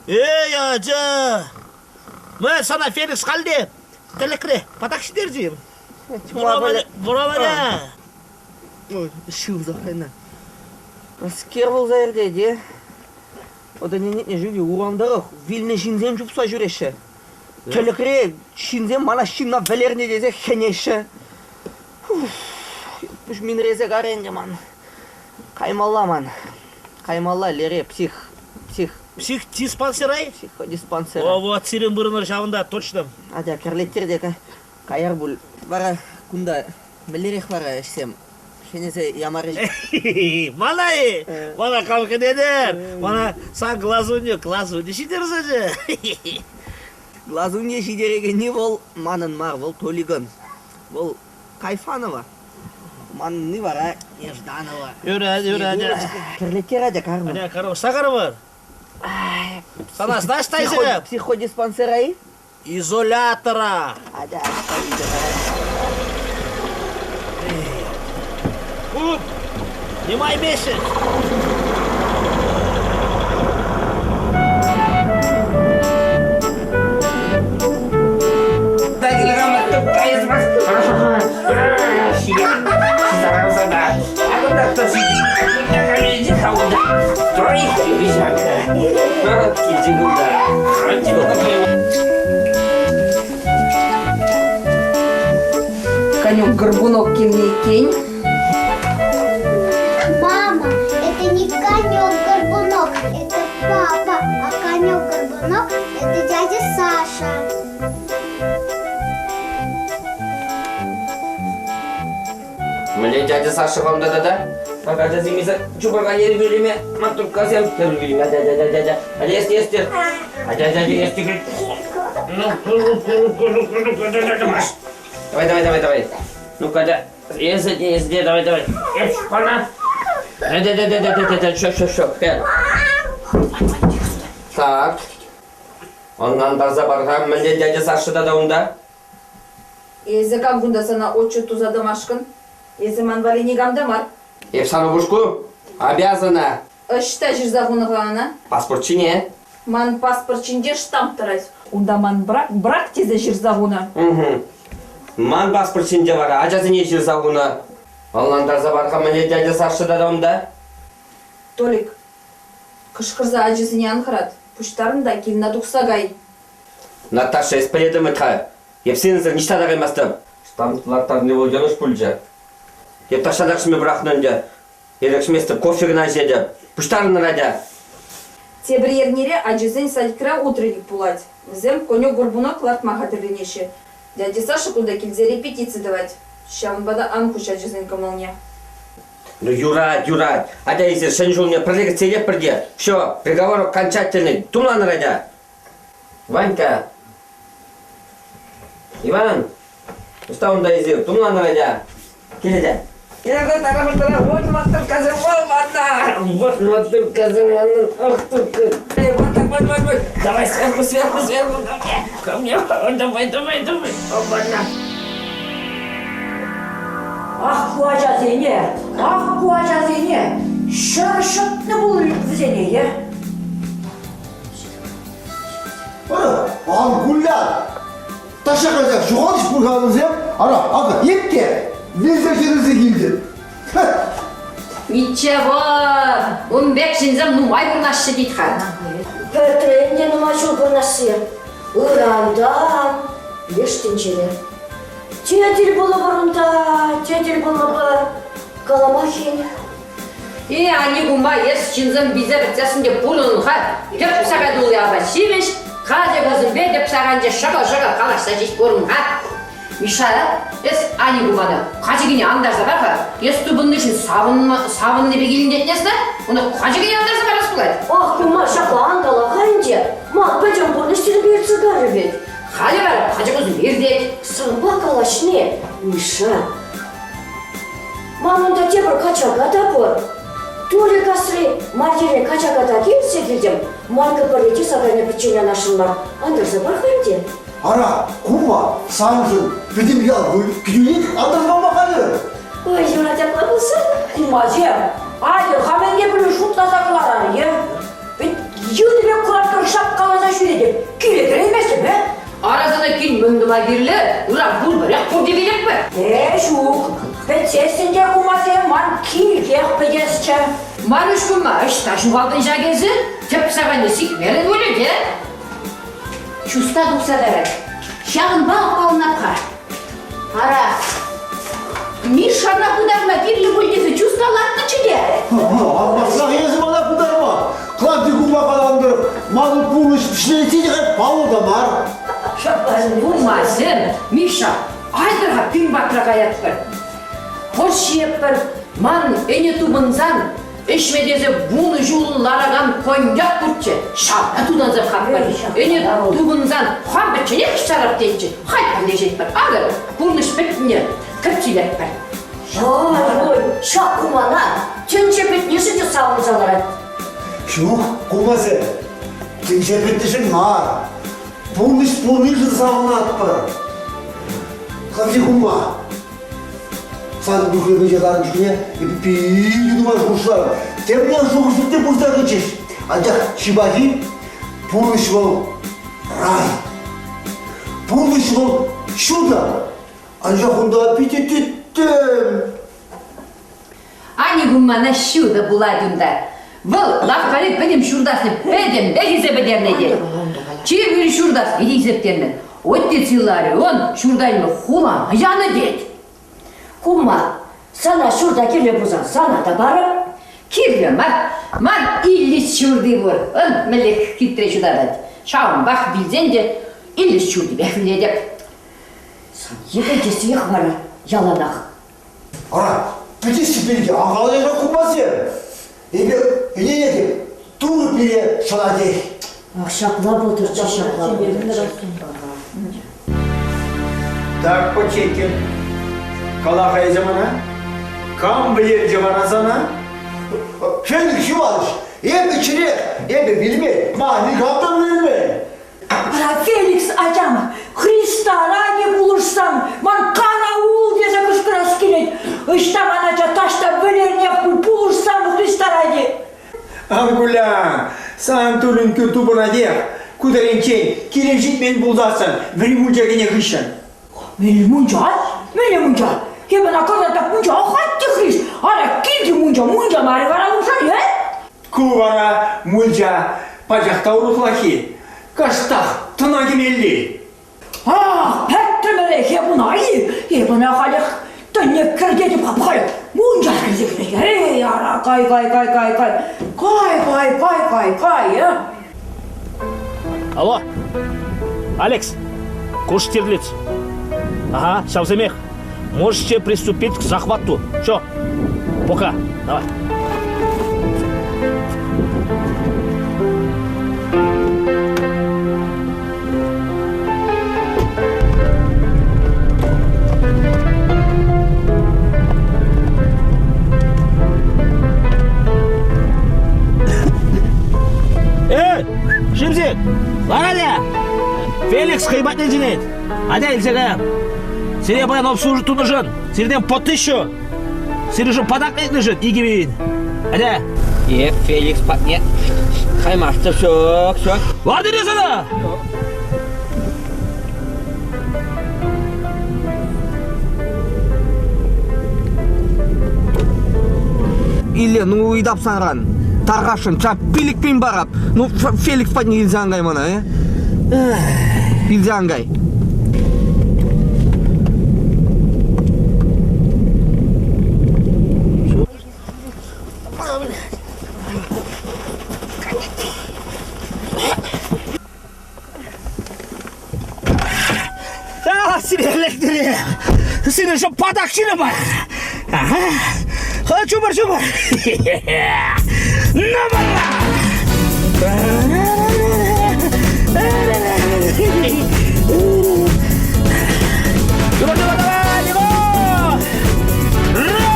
Эй, ача! Мэ, сана Феликс халде тӗлӗкре патак ҫитерчӗ-им? Бураваля! Шыв захайна. Скер пулса иртет, е? Вӑт ӗненетне ҫук-и, урам тӑрӑх вилнӗ ҫынсем чупса ҫӳреҫҫӗ. Тӗлӗкре ҫынсем мана ҫынна вӗлернӗ тесе хӗнеҫҫӗ. Пуҫ минресе карӗ ӗнтӗ ман. Каймалла ман. Каймалла лере псих, псих. Психдиспансера-и? Психодиспансера. О, вот сирӗн вырӑнӑр ҫавӑнта, точно. Атя, кӗрлеттер те каяр пуль. Вара кунта мӗнлерех вара ӗҫсем? Хӗнесе ямарӗҫ. Мана-и? Мана кам хӗнетӗр? Мана сан глазунью, глазунью ҫитерсечӗ. Глазунья ҫитерекенни вӑл манӑн мар, вӑл Толикӑн. Вӑл Кайфанова. Манӑнни вара Нежданова. Юрать, юрать. Кӗрлеттер атя, кармӑр. Атя, кармӑр. Сакӑрмӑр. Сана знаешь, тайсене? Психодиспансера-и? Изолятора. Атя, Куп, не май месяц. Конек-горбунок килнӗ иккен. Мама, это не конек-горбунок, это папа, а конек-горбунок это дядя Саша. Мӗнле дядя Саша вам да-да-да? Пока дядя чупакан ербелеме маттуркасем тӗрбелеме дядя-дядя-дядя. А есть, есть, а дядя есть, Давай, давай, давай, давай. Ну-ка, да. Если, если, давай, давай. Пана. Да, да, да, да, да, да, да, шо, шо, шо. Так. Оннан тарса барха, мӗнле дядя Саша тата унта? Эсӗ кам кунта сана отчет туса тӑмашкӑн? Эсӗ ман валли никам та мар. Эп сан упӑшку. Обязана. Ӑҫта ҫырса хунӑ-ха ӑна? Паспорт ҫине. Ман паспорт ҫинче штамп тӑрать. Унта ман брак, брак тесе ҫырса хунӑ. Угу. Ман паспорт ҫинче вара ачасене ҫырса хунӑ. Ӑнлантарса пар-ха мӗне дядя Саша тата унта? Толик, кӑшкӑрса ачасене ан хӑрат. Пуҫтарӑн та килна тухса кай. Наташа, эс пӗлетӗн-вӗт-ха. Эп сирӗнсӗр ниҫта та каймастӑп. Штамп ларттарни вӑл йӑнӑш пулчӗ. Эп тахҫанах ӗҫме пӑрахнӑ ӗнтӗ. Элекҫместӗп, кофе кӑна ӗҫетӗп. Пуҫтарӑнӑр атя. Тепӗр эрнере ачасен садикра утренник пулать. Вӗсем конек-горбунок лартма хатӗрленеҫҫӗ. Дядя Саша кунта килсе репетици тӑвать. Ҫавӑнпа та ан хуҫ ачасен кӑмӑлне. Ну, юрать, юрать. Атя эсир Ҫӗнӗ ҫулне пӗрле кӗтсе илетпӗр те. Все, приговор окончательный. Тумланӑр атя. Ванька. Иван, ӑҫта унта эсир? Тумланӑр атя. Кил атя. Вот маттуркасем, вот маттуркасем, ах турка. Вот так, вот, вот, вот. Давай сверху, сверху, сверху, ко мне, ко мне. Давай, давай, давай. Опа-на. Ах, ку ачасене, ах, ку ачасене, ҫӗр ҫӑтнӑ пуль вӗсене, е? Ара, ан кулля! Таҫа кайса ҫухалчӗҫ пуль-ха вӗсем. Ара, акӑ, епке, вилсе хирӗлсе килтӗм. Ничего, ун пек ҫынсем нумай пурӑнаҫҫӗ тет-ха. Пӗртрен те нумай ҫул пурӑнасси. Ырантан леш тӗнчере. Те тӗл пулӑпӑр унта, те тӗл пулмӑпӑр. Калама хӗн. И ани кумпа эс ҫынсем вилсе пӗтсессӗн те пурӑнӑн-ха. Тӗп сакай тулли апат-ҫимӗҫ, халӗ вӗсемпе тӗп саканче шӑкӑл-шӑкӑл калаҫса ҫеҫ пурӑн-ха. Миша, эс ани кумана качакине антарса пар-ха. Эс тупӑннишӗн савӑннипе килӗнетнесна, уна качакине антарса парас пулать. Ах, кума, ҫапла ан кала-ха ӗнтӗ. Ман пӗтӗм пурнӑҫ сирӗнпе иртсе кайрӗ вӗт. Халӗ вара качакусем иртет. Санпа калаҫни, Миша, Ман унта тепӗр качака та пур. Турӗ касри Марьере качака та килсе килтӗм. Марка пӗрре те сакайне пӗччен анасшӑн мар. Антарса пар-ха ӗнтӗ. Ара, кума, саншӑн пӗтӗм ял кӳлет антармалла халӗ. Ой, юрать апла пулсан. Кумасем, атьӑр, хам ӗнтӗ пӗлӳ шутласа кӑларар, е? Вӗт йытӑ пек кӑларттӑр шаккаласа ҫӳретӗп. Киле кӗрейместӗп, э? Ара сана кин мӗн тума кирлӗ? Ыран пурпӗрех пурте вилетпӗр. Э, ҫук. Пӗтсессӗн те кумасем ман килтех пӗтесчӗ. Маруҫ кума, ӑҫта ҫухалтӑн ҫак эсӗ? Тӗп саканне сикмерӗн пулӗ те? Чуста тухса тарать. Ҫавӑнпа аппаланап-ха. Ара, Мишшана пытарма кирлӗ пуль тесе чуста лартнӑччӗ те. Алмаслах эсӗ мана пытарма. Клавди кума калантӑр, манӑн пурнӑҫ вӗҫленесси те паллӑ та мар. Кумасем, Миша, айтӑр-ха пин патра каятпӑр. Хӑш ҫиеппӗр, ман ӗне тупӑнсан ӗҫме тесе вунӑ ҫул ларакан коньяк пурччӗ, ҫавна тутанса хаппӑр. Ӗне тупӑнсан хам пӗчченех ӗҫ тетчӗ, халь пӗрлешетпӗр. Акӑ, пурнӑҫ пӗтнӗ, кӗртсилетпӗр. Ой, ҫак кумана тӗнче пӗтнишӗн те савӑнса ларать. Ҫук, кумасем, тӗнче пӗтнишӗн мар, пурнӑҫ пулнишӗн савӑнатпӑр. Хавши кума, сан духовнӑҫа ларнӑ чухне эпӗ питӗ нумай шухӑшларӑм. Темле шухӑшсем те пулса кӗчӗҫ. Анчах чи пахи пурнӑҫ вӑл рай. Пурнӑҫ вӑл ҫутӑ. Анчах унта питӗ тӗттӗм. Ани кумана ҫутӑ пулать унта. Вӑл лавккари пӗтӗм ҫуртасне пӗтӗмпех илсе пӗтернӗ тет. Чи вир ҫуртасне те илсе пӗтернӗ. Отец Илларион ҫурта илме хулана янӑ тет. Кума, сана ҫурта кирлӗ пулсан сана та парӑп. Кирлӗ мар. Ман Иллис ҫурти пур. Ӑн мӗнле хитре ҫутатать. Ҫавӑнпах вилсен те Иллис ҫуртипех вилетӗп. Сан йӗкӗлтесех вара яланах. Ара, пӗтесси пирки ахалех купасем. Эпир ӗненетӗп, Турӑ пире шанатех. Ах, ҫапла пултӑрччӗ, ҫапла пултӑрччӗ. Так, Почекин, кала-ха эсӗ мана, кам вӗлерчӗ вара сана? Федор Иванович, эпӗ чӗре, эпӗ вилмен, ма никам та вилмен. Ара, Феликс ачам, Христа ради пулӑшсан, ман караул тесе кӑшкӑрас килет. Ӑҫта ман ача таҫта вӗлернех пуль, пулӑшсан Христа ради. Ан кулян, сан тулӗнкӳ тупӑнатех. Ку таранччен киле ҫитмен пулсассӑн вӗри мунча кӗнӗ хыҫҫӑн. Мӗнле мунча? Мӗнле мунча? Эп ӑна кӑна мунча ахать те хрис. Ара, килти мунча, мунча мар вара уншӑн, э? Ку вара мунча пачах та урӑхлахи. Кӑштах тӑна кӗмелли. Ах, пӗттӗмӗрех эп ӑна-и? Эп ӑна халех тӑнне кӗртетӗп хапхай. Мунча кӗрсе кӗрет. Эй, ара, кай, кай, кай, кай, кай. Кай, кай, кай, кай, кай, э? Алло, Алекс, ку Штирлиц. Ага, ҫавсемех. Можете приступить к захвату. Все, пока, давай. Эй, Шимзик, лар Феликс хӑй патне чӗнет. Атя илсе каям. Сире паян обслужить тунӑшӑн, сиртен по тысячу. Сирӗшӗн патак ыйтнӑшӑн 2000. Атя. Е, Феликс патне каймастӑп, ҫук, ҫук. Лар тесе сана! Илле, ну ыйтап санран. Тархасшӑн, ҫав 5000 парап. Ну, Феликс патне илсе ан кай мана, э? Илсе ан кай. Сире Сире же патак ҫинӗ пар. Ха, чупӑр, чупӑр. Чупӑр, чупӑр, давай, бегом! Ура!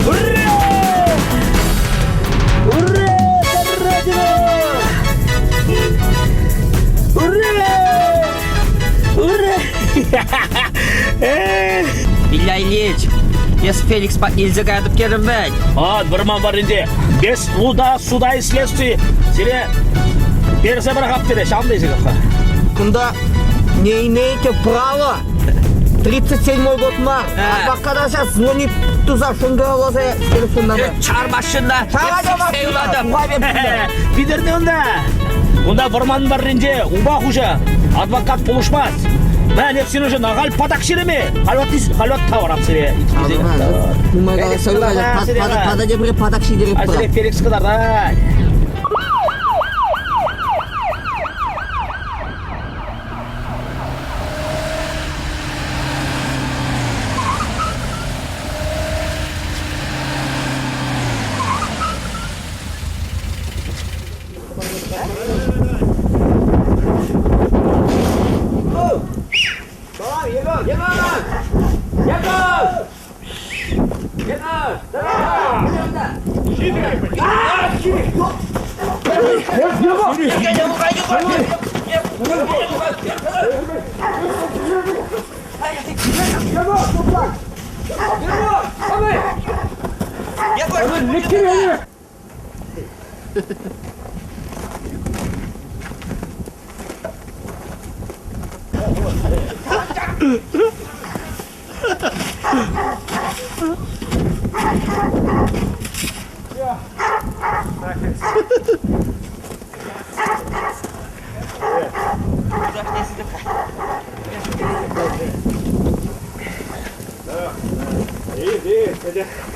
Ура! Ура! Ура! Ура! Илья Ильич, эс Феликс патне илсе каятӑп терӗм вӗт. А, вӑрман варринче без луда, суда и следствия сире персе пӑрахап терӗ, ҫавӑн та илсе Кунта не имеете права 37 год мар. Адвоката сейчас звонит туса шӑнкӑравласа телефоннан. Чар машина. Питӗрне унта. Кунта вӑрман варринче упа хуҫа. Адвокат пулӑшмасть. Мә, сен уже нагаль патак ҫиреме. Халь таварап сире. Нумай каласа тата тепре патак ҫитереп пырать. Феликс кӑтартать.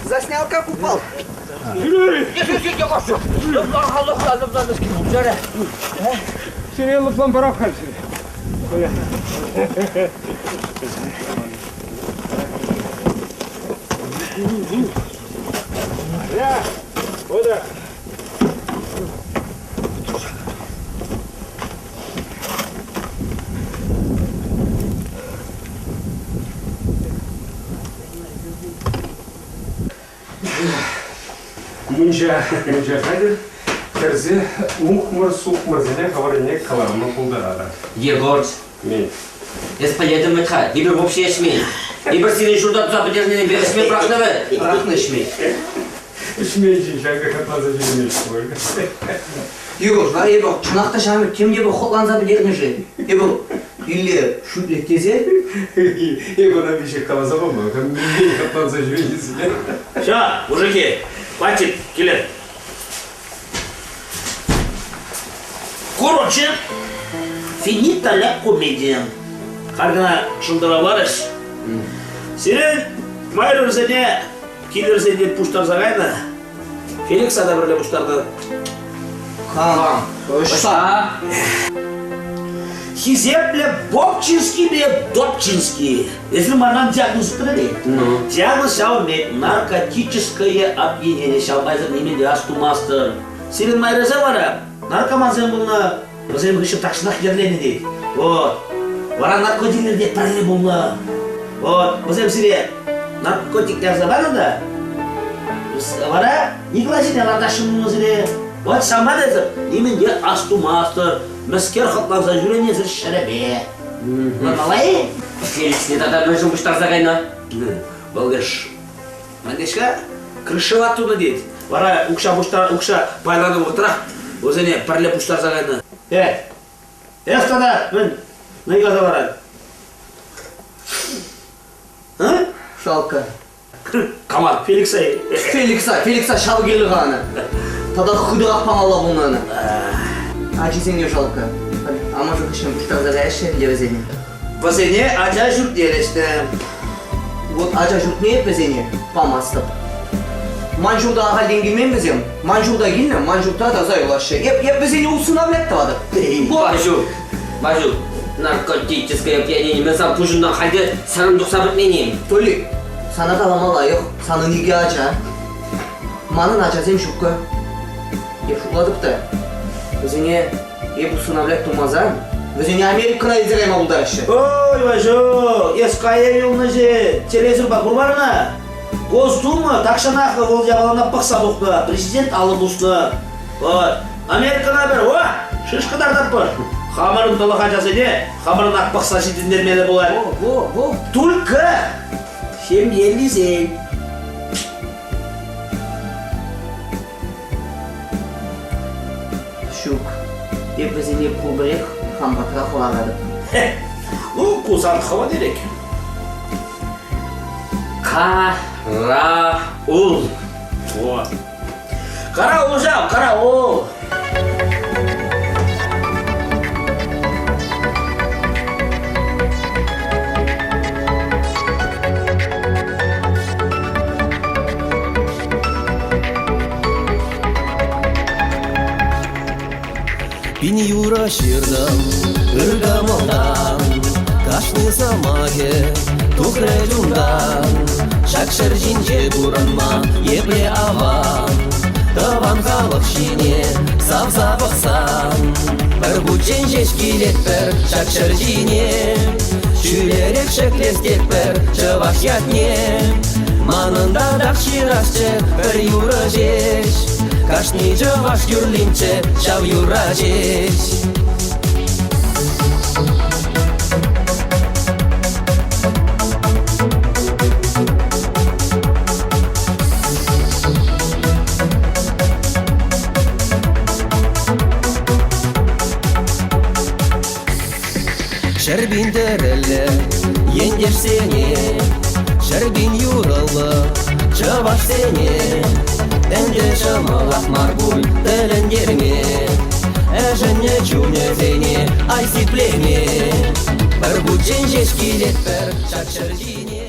Заснял, как упал. Сире лӑплан пӑрах-ха сире. Мунча, мунча хатӗр. Кӗрсе мухмӑр-сухмӑрсене хӑвӑрӑнне кӑларма пултаратӑр. Егор, эс пӗлетӗн вӗт-ха, эпир вообще ӗҫмен. Эпир сирӗн ҫурта туса пӗтернӗ пек ӗҫме пӑрахнӑ вӗт. Пӑрахнӑ ӗҫме. Ӗҫмен ҫын ҫакӑ хӑтланса ҫӳремест пуль. Егор, вара эпӗ чӑнах та ҫамрӑк тем те пӗр хӑтланса пӗтернӗ-ши? Эпӗ Илле шӳтлет тесе. Эпӗ ӑна веҫех каласа паман, мӗнле хӑтланса ҫӳренисене. Все, мужики, хватит, килер. Короче, финита ля комедия. Харкана шӑнкӑравларӗҫ. Сирӗн майрӑрсене килӗрсене пуҫтарса кайнӑ. Феликса та пӗрле пуҫтарнӑ. Кам? Ӑҫта? Хисеплӗ Бобчинскипе Добчинский. Эсир манран диагноз тӑтӑр-и? Диагноз ҫавӑн пек наркотическое опьянение ҫавӑнпа эсир нимӗн те астумастӑр. Сирӗн майраса вара наркомансем пулнӑ, вӗсем хыҫҫӑн тахҫанах йӗрленӗ тет. Вот. Вара наркодилерте пӗрле пулнӑ. Вот. Вӗсем сире наркотик ярса панӑ та, вара Николай ҫине лартасшӑн пулнӑ сире. Вот ҫавӑнпа та эсир нимӗн те астумастӑр. Мӗскер хӑтланса ҫӳренӗ эсир ҫӗрӗпе? Малай? Феликсне тата мӗншӗн пуҫтарса кайнӑ? Вӑл леш мӗнле-ҫке крышевать тунӑ тет. Вара укҫа пуҫтар укҫа пайланӑ вӑхӑтрах вӗсене пӗрле пуҫтарса кайнӑ. Э, эс тата мӗн нӑйкаса ларать? А? Шалка. Кама? Феликса. Феликса, Феликса ҫав кирлӗ-ха ӑна. Тата хытӑрах памалла пулнӑ ӑна. Ачисене жалко. Амӑшӗ хыҫҫӑн пуҫтарса каяҫҫӗ ӗнтӗ вӗсене. Вӗсене ача ҫуртне леҫнӗ. Вот ача ҫуртне вӗсене памастӑп. Ман ҫурта ахальтен килмен вӗсем. Ман ҫурта килнӗ, ман ҫуртра тӑрса юлаҫҫӗ. Эп, эп вӗсене усыновлять тӑватӑп. Ваҫук, Ваҫук, наркотическое опьянение мен сан пуҫунтан халь сӗрӗм тухса пӗтмен-им? Толик, сана калама лайӑх, санӑн икӗ ача. Манӑн ачасем ҫуккӑ. Эп шутлатӑп та, вӗсене эп усыновлять тумасан, вӗсене Америкӑна илсе кайма пултараҫҫӗ. Ой, Ваҫук, эс кая юлнӑ-ши? Телевизорпа курмарӑн-а? Госдума тахҫанах вӑл япалана пӑхса тухнӑ, президент алӑ пуснӑ. Вот. Америкӑна пӗр, о, шишка тартатпӑр. Хамӑрӑн тӑлӑх ачасене хамӑрӑнах пӑхса ҫитӗнтермелле пулать. Во, во, во. Только ҫемьеллисен. Ҫук, эп вӗсене пурпӗрех хам патра хӑваратӑп. Ну, ку сан хӑвӑн ирӗк. Караул. Вот. Караул ҫав, караул! Пин юрӑ ҫыртӑм ыр кӑмӑлтан, Кашни сӑмахӗ тухрӗ чунтан. Ҫак ҫӗр ҫинче пурӑнма епле аван, Тӑван халӑх ҫине савса пӑхсан. Пӗр хутчен ҫеҫ килетпӗр ҫак ҫӗр ҫине, Ҫӳлерех ҫӗклес тетпӗр чӑваш ятне. Манӑн татах ҫырасчӗ пӗр юрӑ ҫеҫ, Кашни чӑваш юрлинччӗ ҫав юрра ҫеҫ. Ҫӗрпин тӗрӗллӗ ентешсене, Ҫӗрпин юрӑллӑ чӑвашсене Ӗнтӗ ҫӑмӑлах мар пуль тӗлӗнтерме, Ӗшеннӗ чунӗсене ай сиплеме. Пӗр хутчен ҫеҫ килетпӗр ҫак ҫӗр ҫине.